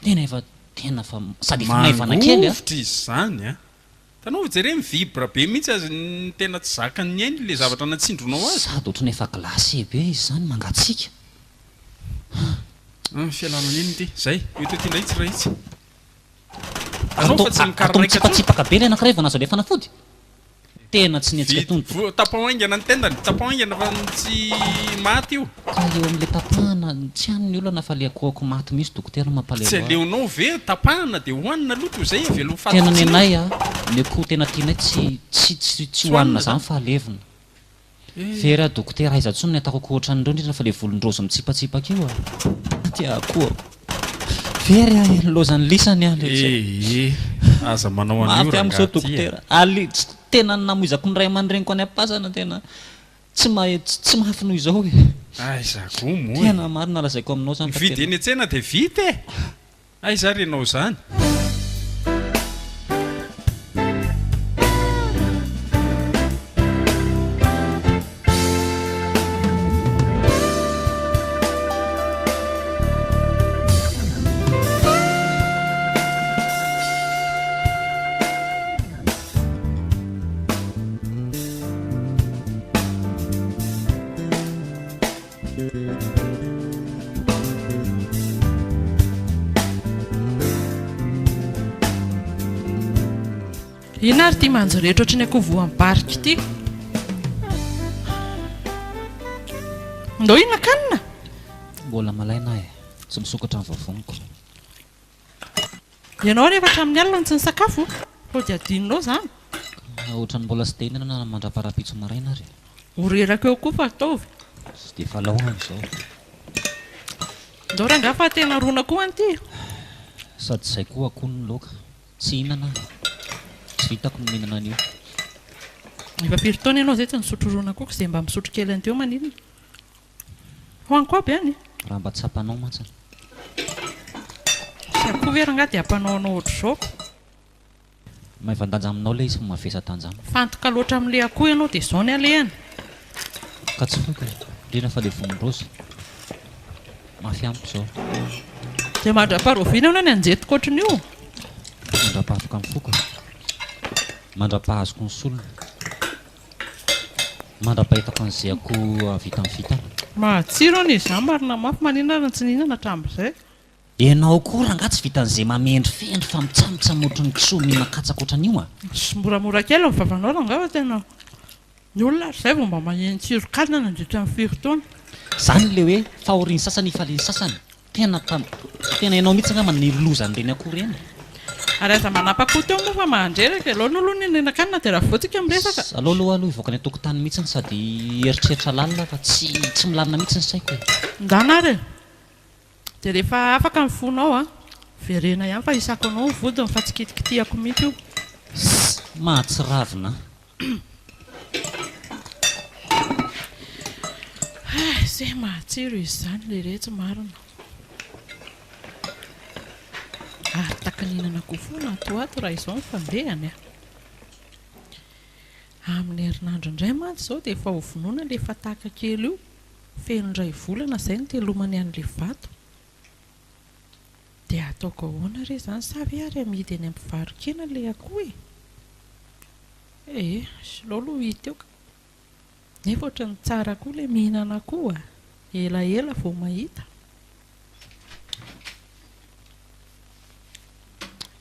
Tena efa, tena efa, sady efa maivana kely a. Mangovitra izy izany a! Hitanao fa jereo mi-vibre be mihitsy azy ny tena tsy zakan'ny ainy ilay zavatra natsindronao azy. Sady ohatran'ny efa glacé be izy izany, mangatsiaka. Hum, fialana nenina ity. Zay, eto ity indray tsy raha itsy. Hitanao Atao fa tsy atao mikaraika intsony. mitsipatsipaka be ilay anankiray vao nahazo ilay fanafody. Tena tsy nihetsika Vita. tony to. Vo, tapaho haingana ny tendany, tapaho haingana fa tsy maty io. Ka eo amin'ilay tapahana, tsy any ny olana fa le akohako maty mihitsy dokotera no mampalahelo Tsy ahy. aleonao ve tapahana dia hohanina aloha toy izay avela ho faty Tena fotsiny eo? nenay a, ny akoho tena tianay tsy tsy tsy tsy Tsy hohanina hohanina zany zany? fa alevina. Eh. Very aho dokotera, aiza tsony ny ataoko akoho otran'ireo indrindra fa le volon-draozy mitsipatsipaka io a. Maty aho akohako. Very aho e, nilaozan'ny lisany aho le zay. Eh eh, aza manao an'io Mafy amiko zao rangaha ty e. dokotera. Ali, tsy tena ny namoizako ny ray aman-dreniko any am-pasana tena tsy mahay tsy mafy noho izao e. Aiza koa moa e. Tena marina lazaiko aminao zany fa Mividy tena. eny an-tsena dia vita e. Aiza ary ianao izany? Inona ary ity manjoretra ohatry ny akoho voam-barika ity? Ndao hihinan-kanina? Mbola malaina aho e, tsy misokatra ny vavoniko. Ianao ary efa hatramin'ny alina no tsy nisakafo? Sao dia adinonao izany? Ka ohatran'ny mbola tsy te hihinana na mandraparahampitso maraina ary e. Ho reraka eo koa fa ataovy. Tsy dia efa lao aho izao. Ndao rangahy fa tena rona koa any ity. Sady izay koa akoho ny laoka. Tsy hihinana aho. Tsy vitako ny mihinana an'io. Efa firy taona ianao izay tsy nisotro rona koa ka izay mba misotro kely an'ity eo maninona? Hohaniko aby any. Raha mba tsapanao mantsy. Tsy akoho ve rangahy dia hampanao anao ohatr'izao? Maivan-danja aminao ilay izy fa mavesa-danja amiko. Fantoka loatra amin'ilay akoho ianao dia izao ny alehany. Ka tsy foiko e. Indrindra fa ilay vonin-draozy. Mafy amiko izao. Dia mandra-paharoviana ianao ny anjetiko ohatran'io? Mandra-pahafaka ny foko e. Mandra-pahazoko ny solony. Mandra-pahitako an'izay akoho hahavita ny vitany. Matsiro anie izany marina mafy maninona ary no tsy nihinana hatramin'izay. Ianao koa rangaha tsy vitan'izay mamendrifendry fa mitsamitsam ohatran'ny kisoa mihinan-katsaka ohatran'io a! Sy moramora kely ny vavanao rangaha fa tena ny olona ary izay vao mba maheno tsiron-kanina nandritra ny firy taona. Zany le hoe fahorian'ny sasany ifalian'ny sasany. Tena tam tena ianao mihitsy angamba ny loza an'ireny akoho ireny. Ary aza manapa-ko teo moa fa mahandreraka e! Aleo aloha ny hihinan-kanina dia raha voa tsika miresaka. Aleo aloha aloha hivoaka any an-tokotany mihitsy sady hieritreritra lalina fa tsy tsy milamina mihitsy ny saiko e! Ndana ary e! Dia rehefa afaka ny fonao an, verena ihany fa hisako anao ny vodiny fa tsy kitikitihako mihitsy io. Ss mahatsiravina an! Hay se mahatsiro izy izany leretsy marina. Ary takininana koa foana ato ho ato raha izao ny fandehany a! Amin'ny herinandro indray mantsy izao dia efa ho vonoina ilay fataka kely io. Feno indray volana izay nitelomany an'ilay vato. Dia ataoko ahoana re izany sa ve ary amidy eny amin'ny mpivaro-kena ilay akoho e? Ee, aleo aloha ho hita eo ka. Nefa ohatran'ny tsara koa ilay mihinana akoho a! Elaela vao mahita.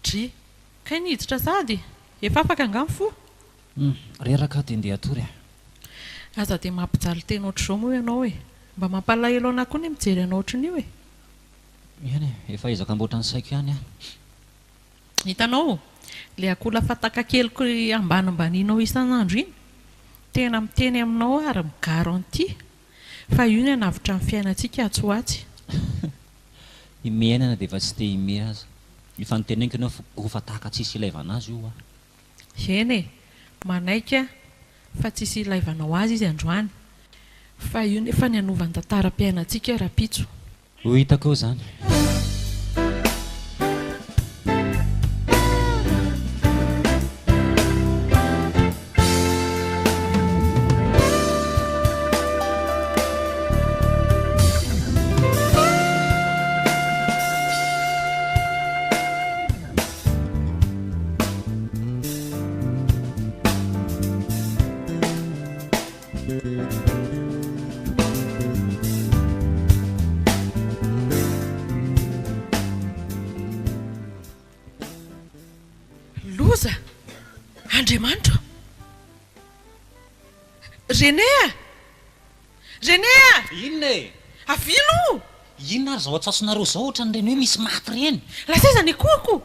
Dry. Kay niditra sahady? Efa afaka angaha ny fo? Hum, reraka aho dia ndeha hatory e. Aza dia mampijaly tena ohatr'izao moa ianao e. Mba mampalahelo anah koa ny mijery anao ohatran'io e. Eny e, efa ezaka amboatra ny saiko ihany aho. Hitanao, ilay akoho lafataka keliko ambanimbanianao isan'andro iny, tena miteny aminao aho ary mi-garantie fa io ny hanavotra ny fiainantsika atsy ho atsy. Himehy aina na dia efa tsy te himehy aza. Efa noteneniko ianao fa akoho fataka tsisy ilaivana azy io hoa. Eny e, manaiky aho fa tsisy ilaivanao azy izy androany, fa io nefa ny hanova ny tantaram-piainantsika rahampitso. Ho hitako eo izany. Loza! Andriamanitro! René a! René a! Inona e? Avia aloha! Inona ary izao antsaosonareo izao ohatran'ireny hoe misy maty ireny? Lasa aiza ny akohako?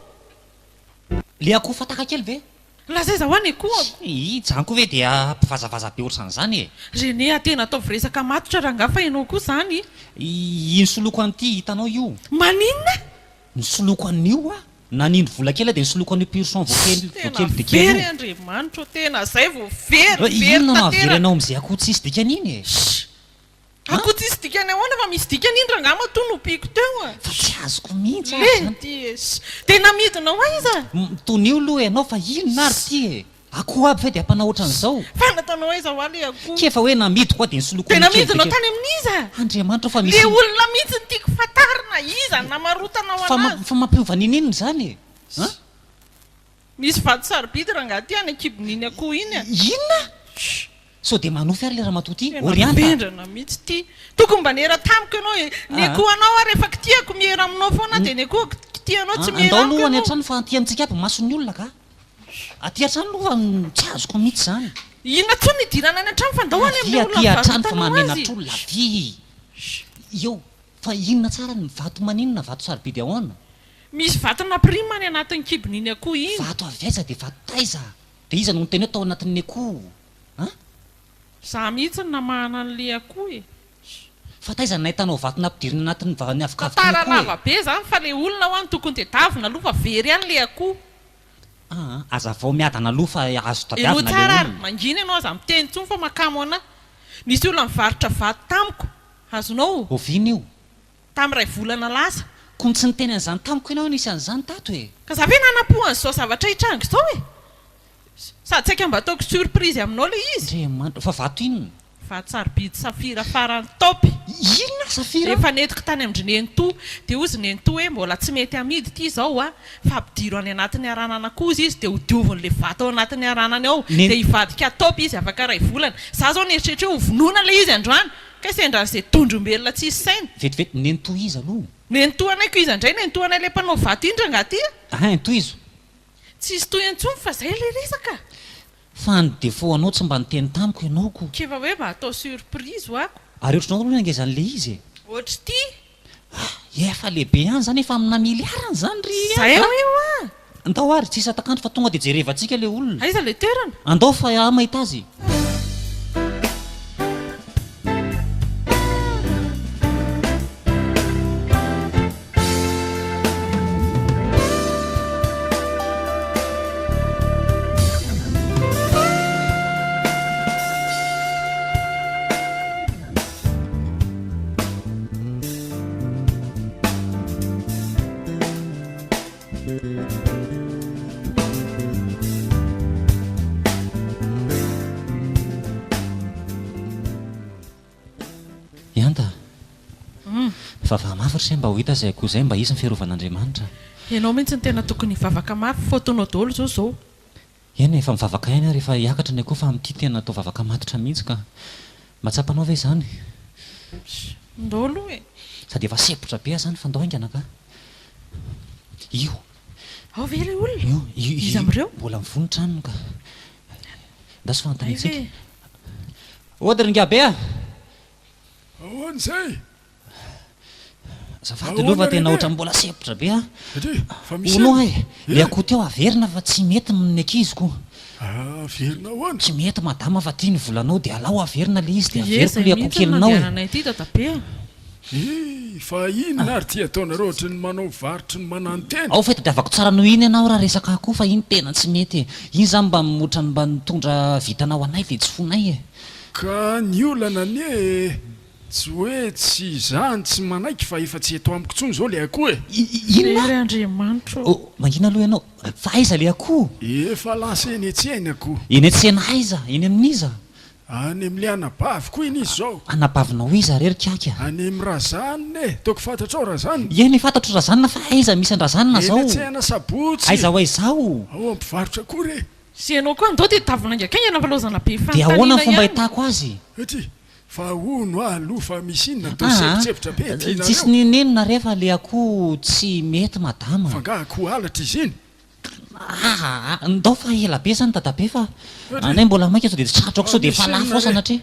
Le akoho fataka kely ve? Lasa aiza hoa ny akohako? Ii, zany koa ve dia mpivazavaza be ohatran'izany e? René a, tena ataovy resaka matotra rangahy fa ianao koa izany. Ii, nisoloako an'ity hitanao io. Maninona? Nisoloako an'io aho. Nanindry vola kely aho dia nisoloako an'io pur sang vao kely vao Tena kely dia kely very io. Andriamanitra o, tena zay vao very, very Inona no hahavery tanteraka. anao amin'izay akoho tsisy dikany iny e? Shh! An? Akoho tsisy dikany ahoana fa misy dikany iny rangahy matoa nopiko teo a! Fa tsy azoko mihitsy ary izany. Lety e! Shh! Dia namidinao aiza? Tonio aloha ianao fa inona ary ity e? Akoho aby ve dia ampanao ohatran'izao? Fa nataonao aiza hoa le akoho? K'efa hoe namidiko hoa dia nisoloiko Dia ny kely namidinao dia tany amin'iza? Andriamanitra o fa misy Le olona mihitsy no tiako fantarina, iza no namarotanao Fa anazy? fa mampiova n'inon'inona izany e? An? Misy vato sarobidy rangahy ty any ankibon'iny akoho iny a! Inona? Sao dia manofy ary le ramatoa ty? Tena Orianta? vendrana mihitsy ty. Tokony mba niera tamiko ianao e. Ny akohonao aho rehefa kitihako miera aminao foana aho dia ny akohako kitihanao tsy miera Andao amiko aloha any ianao. an-trano fa aty amintsika aby mason'ny olona ka. Aty an-trano aloha fa tsy azoko mihitsy izany. Inona intsony ny hidirana any an-trano fa ndao any Avia amin'ilay aty olona an-trano fa nivarotanao azy. mahamenatr'olona avia. Eo, fa inona tsara ny vato maninona, vato sarobidy ahoana? Misy vato-na prime any anatin'ny kibon'iny akoho iny. Vato avy aiza dia vato taiza? Dia iza no niteny hoe tao anatin'ny akoho? An? Za mihitsy no namahana an'le akoho e. Fa taiza no nahitanao vato nampidirina anatin'ny vavan'ny avokavoky ny Tantara akoho e? lava be zany fa le olona hoa no tokony tedavina aloha fa very any le akoho. Aa, azavao miadana aloha fa azo Henoy tadiavina le tsara ary, olona. mangina ianao aza miteny intsony fa makamo anah. Nisy olona nivarotra vato tamiko, azonao? Oviana io? Tamin'ny iray volana lasa. Koa tsy niteny an'izany tamiko ianao hoe nisy an'izany tato e! Ka za ve nanam-po an'izao zavatra hitranga izao e! Sady saika mba ataoko surprise aminao ilay izy. Andriamanitra, fa vato inona? Vato sarobidy safira farany top. Inona? Safira? Efa nentiko tany amin-dry nenitoa, dia hozy nenitoa hoe mbola tsy mety amidy ity izao a, fa ampidiro any anatin'ny haranana koa hozy izy dia hodioviny ilay vato ao anatin'ny haranany ao, dia hivadika top izy afaka iray volana. Za izao nieritreritra hoe hovonoina ilay izy androany. Kay sendra an'izay tondrombelona tsisy saina. Vetivety, nenitoa iza aloha? Nenitoa anay ko iza indray nenitoa anay ilay mpanao vato iny rangaha ty a! Hein, tohizo. Tsisy tohiny intsony fa zay ilay resaka. Fa ny défaut anao tsy mba niteny tamiko ianao ko. K'efa hoe mba atao surprise hoako. Ary ohatrinao aloha ny hangezan'ilay izy e? Ohatr'ity. Ah, efa lehibe ihany izany, efa amina miliarany izany ry Zay Ada. hoe hoa! Andao ary, tsisy hatak'andro fa tonga dia jerevantsika ilay olona. Aiza ilay toerana? Andao fa aho mahita azy. mafy ry se mba ho hita izay akoho izay mba hisy ny fiarovan'Andriamanitra. Ianao mihitsy no tena tokony hivavaka mafy, faute-nao daholo izao izao. Eny e, efa mivavaka ihany aho rehefa hiakatra ny akoho fa amin'ity tena atao vavaka matotra mihitsy ka. Mba tsapanao ve izany? Ndao aloha e. Sady efa sempotra be aho izany fa ndao haingana ka. Io. Ao ve ilay olona? Io, io, io. Iza amin'ireo? Mbola mivoha ny tranony ka. Andraso fa Hay anontaniantsika. ve? Ody ry Ingahibe a! Ahoana izay? Azafady aloha fa Ahoana tena René? ohatran'ny mbola sempotra be aho. Satria fa misy Hono inona? aho e, le Eh? akoho teo averina fa tsy mety ny ankiziko. Averina ahoana? Tsy mety madama fa ty ny volanao dia alao averina le izy dia Ie, averiko izay le akoho mihitsy no kelinao e. nandehananay ity dadabe a. Ih, fa inona ary ity ataonareo ohatry ny manao varotry ny manantena? Ao fa itadiavako tsara noho iny ianao raha resaka akoho fa iny tena tsy mety e. Iny zany mba ohatran'ny mba nitondra vitana ho anay dia tsy fonay e. Ka ny olana anie e, tsy hoe tsy izaho no tsy manaiky fa efa tsy eto amiko intsony izao ilay akoho e! Inona? Very Andriamanitro ô! Oh, mangina aloha ianao. Fa aiza ilay akoho? Efa lasa eny an-tsena akoho. Eny an-tsena aiza? Eny amin'iza? Any amin'ilay anabaviko iny izy izao. Anabavinao iza re ry Kiaka? Any amin'i Razanina e! Toky fantatrao Razanina? Eny, fantatro Razanina fa aiza misy an-dRazanina Eny izao? an-tsena Sabotsy. Aiza ho aiza ao? Ao am-pivarotra akoho re. Sy ianao koa andao dia tavolainga-kaingana fa laozana be Dia ahoana fanontaniana ny fomba ihany. ahitako azy? Ety, fa hono aho aloha fa misy inona toa Aa, sempotsepitra be aty nareo? tsisy n'inon'inona re fa le akoho tsy mety madama. Fa angaha akoho halatra izy iny? Aa, ndao fa ela be zany dadabe fa Ety, anay mbola maika sao dia tsy tratrako fa sao dia misy efa lafo inona ao re? sanatria.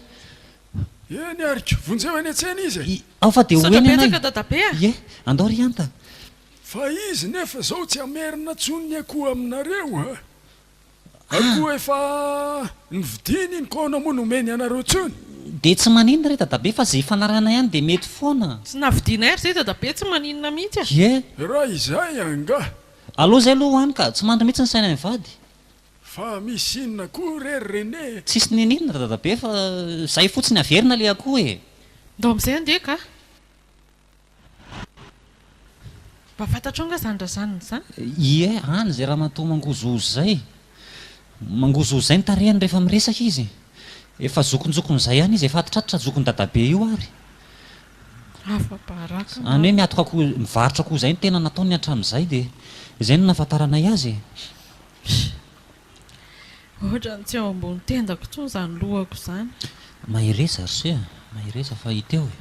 Eny ary ko, vonjeo eny an-tsena izy e! I, ao fa dia ho Misaotra eny anay. betsaka dadabe a! Ie, andao ry Hanta. Fa izy nefa zao tsy hamerina tsony ny akoho aminareo a! Akoho efa novidiany iny ko aona moa no omeny anareo tsony? Dia tsy maninona re dadabe fa ze ifanarahana ihany dia mety foana. Tsy navidianay ary zay dadabe tsy maninona mihitsy a! Ie. Raha izay angaha? Aleo zay aloha ho any ka, tsy mandry mihitsy ny sainay mivady. Fa misy inona koa re ry René e? Tsisy niniana ry dadabe fa zay fotsiny averina le akoho e! Ndao amizay andeha ka! Mba fantatrao nga zany razanina zany? Ie, any izay ramatoa mangozohozo izay. Mangozohozo izay ny tarehiny rehefa miresaka izy. Efa zokinjokiny izay ihany izy, efa atitr'atitra zokin'i dadabe io ary. Afa-baraka Any hoe angamba. miatoka akoho, mivarotra akoho izay no tena nataony hatramin'izay dia izay no nahafantaranay azy e. Ohatran'ny tsy eo ambony tendako intsony izany lohako izany. Mahereza ry se a! Mahereza fa hita eo e!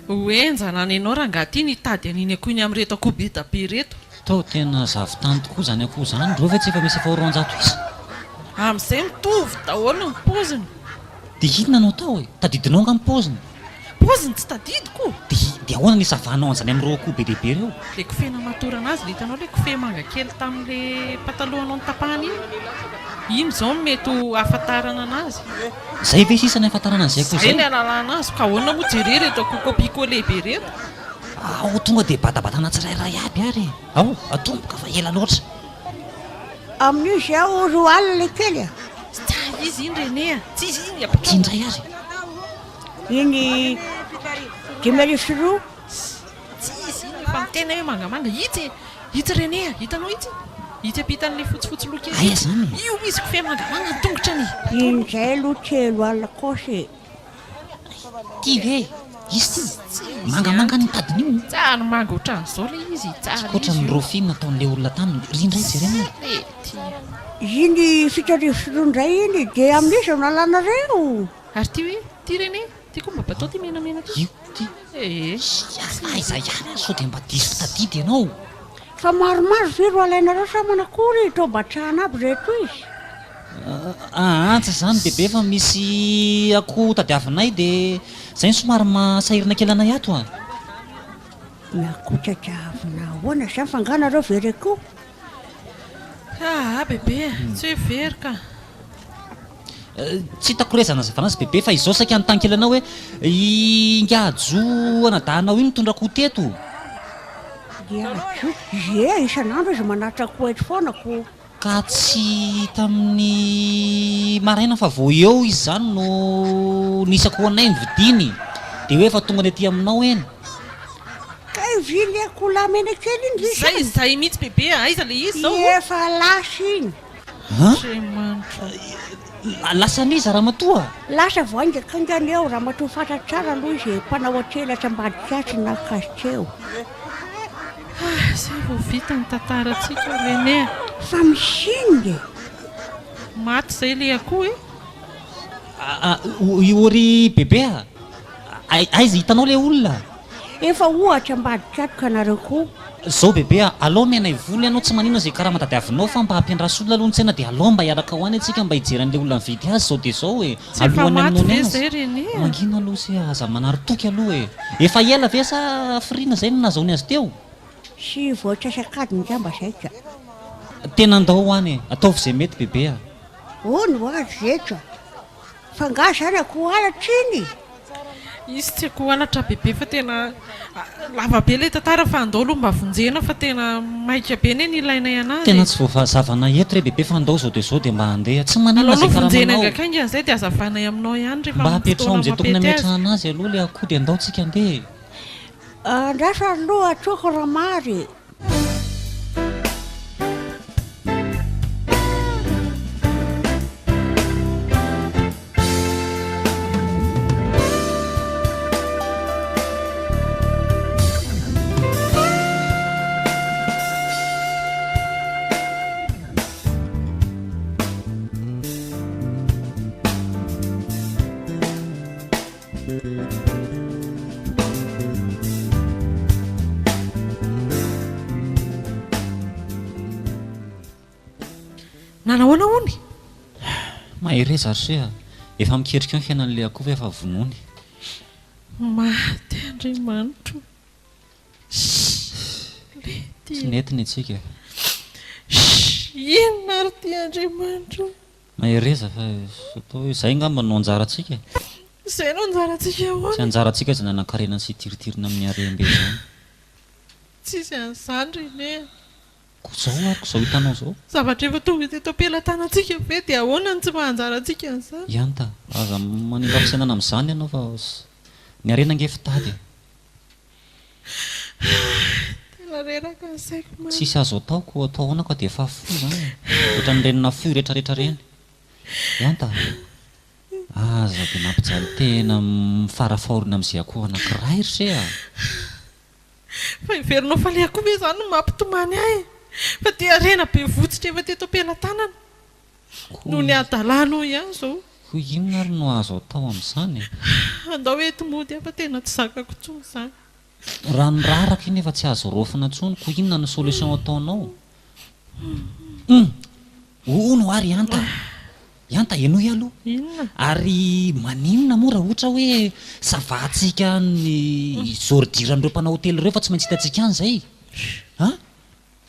Ho henjana any ianao rangahy ty nitady an'iny akoho iny amin'ireto akoho be da be ireto. Toa tena zavon-tany tokoa izany akoho izany, ireo ve tsy efa misy efa ho 200 isa? Amin'izay mitovy daholo ny paoziny. Dia inona no atao e? Tadidinao angaha ny paoziny? Paoziny tsy tadidiko! Dia dia ahoana ny hisavanao an'izany amin'ireo akoho be dia be ireo? Ilay kofehy namatorana azy, ilay hitanao ilay kofehy manga kely tamin'ilay patalohanao notapahana iny? Iny izao no mety ho ahafantarana an'azy. Izay ve sisa ny ahafantarana an'izay akoho Izay izay? ny ahalalana azy, ka ahoana moa jereo ireto akoho copie coller be ireto? Ao tonga dia batabatana tsirairay aby ary e! Ao, atomboka fa ela loatra. Amin'io izao 20 ilay kely a! Tsy izy iny René a! Tsy izy iny, Ty apetraho. indray ary. Iny 250. Tsy izy iny efa miteny hoe mangamanga. Itsy e! Itsy René a! Hitanao itsy? Itsy ampitan'ilay fotsifotsy loha kely Aiza itsy. izany e? Io misy kofehy mangamanga ny tongotrany. Iny izay aloha 30 kosa e! Ty ve? Izy ty? Mangamanga ny tadiny io. Tsary manga ohatran'izao ilay izy. Tsary Ankoatra izy ny io. rofia nataon'ilay olona taminy. Ry indray jerena ary. Ty. Iny 270 indray iny dia amin'iza no nalanareo? Ary ty hoe? Ty René? Ty koa mba batao ty menamena ty. Io ty. Ee. Aiza ihany ary sao dia mba diso fitadidy ianao. Fa maromaro ve ro alainareo sa manakory e, toa batrana aby reto izy. Aa tsy izany bebe fa misy akoho tadiavinay dia izay no somary mahasahirana kely anay ato a. Ny akoho tadiavina ahoana izany fa angaha nareo very akoho? Aa bebe a, tsy hoe very ka. Tsy hitako re izany hazavana azy bebe fa izao saika hanontany kely anao hoe i Ingahy Jo anadahinao iny nitondra akoho teto? Ingahy Jo? Ie, isan'andro izy manatitra akoho eto foana ko. Ka tsy tamin'ny maraina fa vao eo izy izany no nisy akoho anay nividiany dia hoe efa tonga ny aty aminao eny. Kay ve le akoholahy mena kely iny ve Zay, izany? zay mihitsy bebe a, aiza le izy zao? Efa lasa iny. An? Andriamanitra o. Lasan'iza ramatoa? Lasa vao haingakaingana eo, ramatoa fantatra tsara aloha izy e, mpanao an-tselatra ambadika atsy naka azy teo. Ah, zay vao vita ny tantarantsika René a. Fa misy inona e? Maty zay le akoho e. Ah, io ry bebe a, aiza hitanao le olona? Efa ohatra ambadika ato ka nareo koa. Zao bebe a, alao omenay vola ianao tsy maninona zay karama tadiavinao fa mba ampiandraso olona aloha ny tsena dia alao mba hiaraka ho any antsika mba hijery an'le olona nividy azy zao dia zao e, Tsy efa alohan'ny maty hamonoany ve azy. zay René a? Mangina aloha se a, aza manary toky aloha e. Efa ela ve sa hafiriana zay no nahazahoany azy teo? Sy voatsasak'adiny angamba zay ka. Tena andao ho any e, ataovy zay mety bebe a. Hono hoa ry reto a! Fa nga zany akoho halatra iny? Izy tsy akoho halatra bebe fa tena lava be ilay tantara fa andao aloha mba vonjena fa tena maika be anie ny ilainay anazy Tena e. tsy voavazavanay eto re bebe fa andao izao dia izao dia mba handeha. Tsy maninona Alao izay aloha vonjena karamanao. haingankaingana izay dia hazavainay aminao ihany rehefa Mba amin'ny apetraho fotoana amin'izay tokony mampety azy. hametrahana azy aloha ilay akoho dia andao tsika handeha e. Andraso aloha atsoako Ramary e. Nanahoana hono? Mahereza ry se a! Efa miketrika eo ny fiainan'ilay akoho fa efa vonoiny. Maty Andriamanitro. Shh! Lety Tsy nety ny antsika e. Shh! Inona ary ity Andriamanitro? Mahereza fa atao hoe izay angamba no anjarantsika e. Izay no anjarantsika ahoana? Tsy anjarantsika izay nanankarena sy hitiritirina amin'ny harem-be izany. Tsisy an'izany ry René a. Koa izao ary ko izao hitanao izao. Zavatra efa tonga teto am-pelatanantsika ve dia ahoana no tsy maha anjarantsika an'izany? Ihanta, aza manimba fisainana amin'izany ianao fa ny harena ange fitady e. Tena reraka ny saiko marina. Tsisy azo atao ko atao ahoana ka dia efa fohy izany e. Ohatran'ireny nafoy retraretra ireny. Ihanta, aza dia mampijaly tena mifarafaorina amin'izay akoho anankiray ry se a. Fa heverinao fa ilay akoho ve izany no mampitomany ahy e? Fa ity harena be votsotra efa teto am-pelatanana. Noho ny hadalanao ihany izao. Koa inona ary no azo atao amin'izany e? Andao eto mody aho fa tena tsy zakako intsony izany. Rano raraka iny efa tsy azo raofina intsony, koa inona no solution ataonao? Hum! Hono ary Ihanta a! Ihanta, henoy aloha. Inona? Ary maninona moa raha ohatra hoe savahantsika ny ordure-n'ireo mpanao hotely ireo fa tsy maintsy hitantsika any izay? An?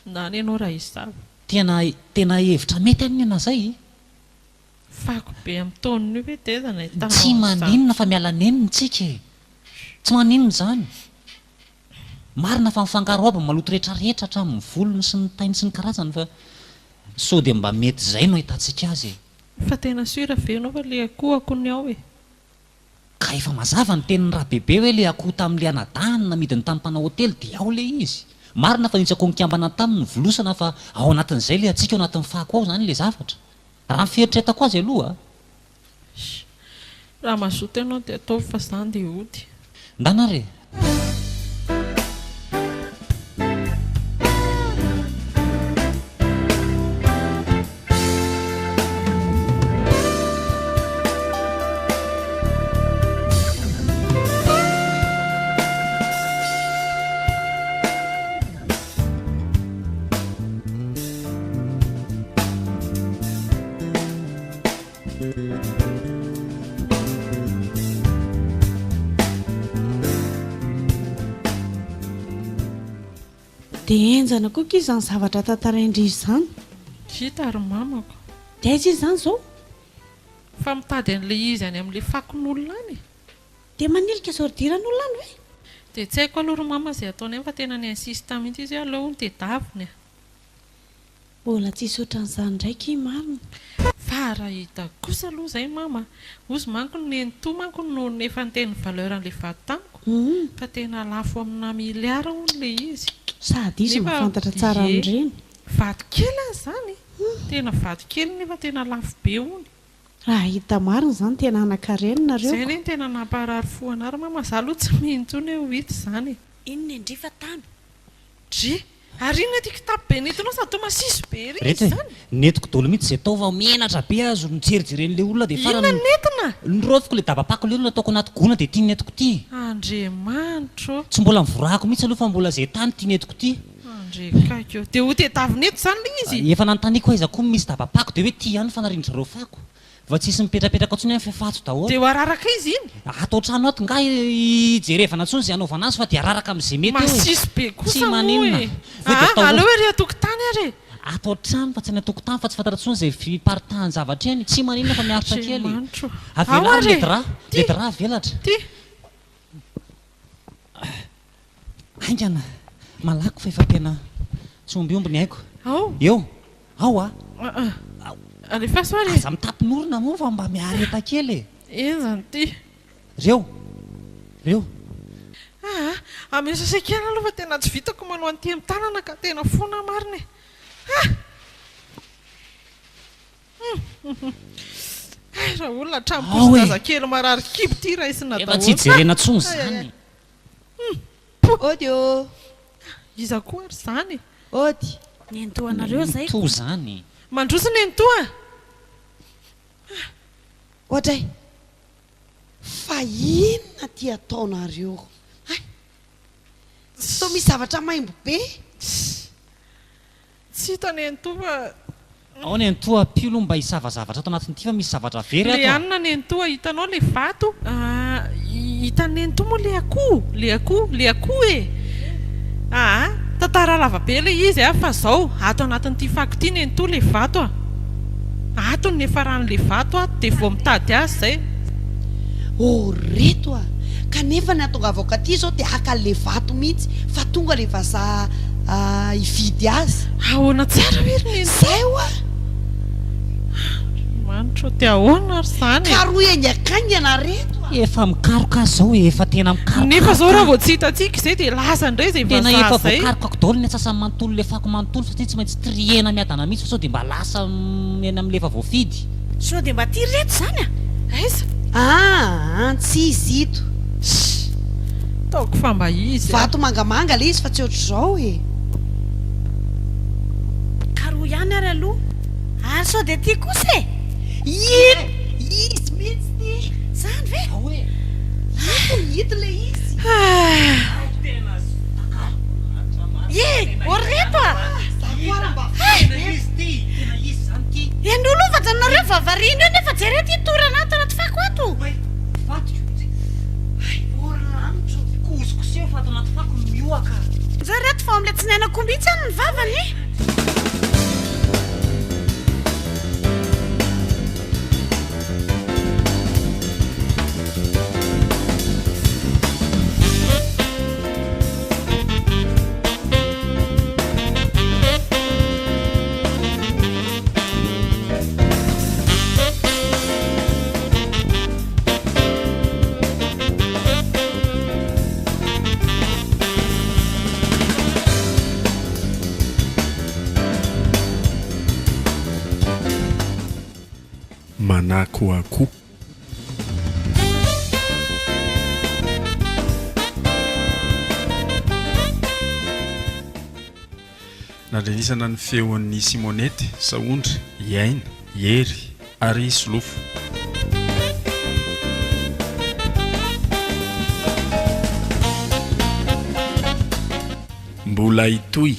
Ndany ianao raha hisava. Tena tena hevitra mety anie na zay e! Fako be amin'ny taonina io ve teza nahitanao Tsy an'izany? maninona fa miala nenina tsika e! Tsy maninona izany! Marina fa mifangaro aby ny maloto rehetra rehetra hatramin'ny volony sy ny tainy sy ny karazany fa sao dia mba mety izay no ahitantsika azy e! Fa tena sûr ve ianao fa le akohako ny ao e? Ka efa mazava ny tenin'i Rabebe hoe le akoho tamin'le anadahiny namidiny tamin'ny mpanao hotely dia ao le izy. Marina fa nisy akoho nikambana taminy novolosana fa ao anatin'izay le antsika ao anatin'ny fako ao izany le zavatra. Raha ny fieritreretako azy aloha a! Sh! Raha mazoto ianao dia ataovy fa za ndeha hody. Ndana ary e! Dia henjana koa akia izany zavatra tantarain-dry izany. Vita ry mamako. Dia aiza izy izany izao? Fa mitady an'ilay izy any amin'ilay fakon'olona any e. Dia manilika soridiran'olona any ve? Dia tsy haiko aloha ry mama izay ataony any fa tena ni-insiste mihitsy izy hoe aleo hono tedaviny e. Mbola tsisy otran'izany indray ki marina. Fa raha hita kosa aloha izay mama a! Ozy manko ny nenitoa manko no efa niteny valeur an'ilay vato tamiko fa tena lafo amina milliard hono ilay izy. Sady izy Nefa mahafantatra tsara ie, an'ireny. vato kely aza izany, tena vato kely nefa tena lafo be hono. Raha hita marina izany tena hanan-karena nareo Izay ko. anie no tena namparary fo anah ry mama, za aloha tsy mino intsony hoe ho hita izany e. Inona indry fa tamy? Dry! Ary inona ity kitapo be nentinao sady toa masiso be ery Reto izy e! izany? Nentiko daholo mihitsy izay tao fa menatra be aho nijerijeren'ilay olona dia Inona farany no nentina? niraofiko ilay dabapako ilay olona ataoko anaty gona dia ity nentiko ity. Andriamanitro ô! Tsy mbola nivorahako mihitsy aloha fa mbola izay tany ity nentiko ity. Andriakaiky ô! Dia ho tedavina eto izany ilay izy? Efa nanontaniako aiza koa misy dabapako dia hoe ity ihany fa narian-dry zareo fako. Fa tsisy mipetrapetraka intsony any fa fatso daholo. Dia ho araraka iza iny? Ato an-trano ato ngahy hijerevana intsony izay hanaovana azy fa dia araraka amin'izay mety eo e. Masiso be Tsy kosa moa maninona. e. Hoe dia Aa, atao aleo ery an-tokotany ary e. Ato an-trano fa tsy any an-tokotany fa tsy fantatra intsony izay fiparitahan-javatra eny. Tsy maninona fa miaritra kely. Andriamanitro. Ao Avelaro ary le e. drap. Ty. Le drap avelatra. Ty. Haingana, malaky fa efa tena tsy ombiomby ny aiko. Ao. Eo. Ao a. Aa. Alefaso ary e. Aza mitapin'orona moa fa mba miareta kely e. Enjana ity. Reo. Reo. Aa. Ameo sachet kely aloha fa tena tsy vitako manao an'ity amin'ny tanana ka tena foana marina e. Ah! Hay raha olona hatramin'ny Ao e. posin-jazakely marary kibo ity raisina Efa daholo. tsy hijerena intsony izany. Ody ô! Iza koa ary izany e? Ody! Nenitoanareo izay Nenitoa izany. Mandroso nenitoa a! Oadray! Fa inona ity ataonareo? Hay! Toa misy zavatra maimbo be. Tsy hita nenitoa fa. Ao nenitoa ampio aloha mba hisava zavatra ato anatin'ity fa misy zavatra very Le ato a. anona nenitoa hitanao le vato ah hitan'i nenitoa moa le akoho le akoho le akoho e aa tantara lava be le izy a fa zao ato anatin'ity fako ity nenitoa le vato a ato ny niafaran'le vato ato de vao mitady azy zay. Oh reto a! Kanefa ny hahatongavako aty izao dia haka an'ilay vato mihitsy fa tonga ilay vazaha hividy azy. Ahoana tsara ve ry neny? Zay hoa! Andriamanitra ô, dia ahoana ary izany e? Karohy haingankaingana reto a! Efa mikaroka aho izao e, efa tena mikaroka. Nefa izao raha vao tsy hitantsika izay dia lasa indray izay Tena vazaha efa izay. voakarokako daholo ny antsasany manontolo, ilay fako manontolo satria tsy maintsy trier-na miadana mihitsy fa sao dia mba lasa eny amin'ilay efa voafidy. Sao dia mba ty reto izany a! Aiza? Aa tsy izy ito. Shh! Ataoko fa mba izy a! Vato mangamanga le izy fa tsy ohatr'izao e! Karohy ihany ary aloha. Ary sao dia ty kosa e! Ito! Izy mihitsy ity! Zany ve? Ao e! Ito, ito le izy! Ie! Ô ry reto a! Za koa ary mba Tena izy ity! Tena izy izany ity! Henoy aloha fa janonareo vavariana eo nefa jereo ity torana ato anaty fako ato! Oay! Fatiko! Hay! Ô ry lanitro! Kosokoseho fa ato anaty fako no mihoaka! Jereo reto fa ao amin'ilay tsinain'akoho mihitsy any ny vavany e! Manakoako. Nandrenesana ny feon'i Simonette, Sahondra, i Aina, i Hery ary i Solofo. Mbola hitohy.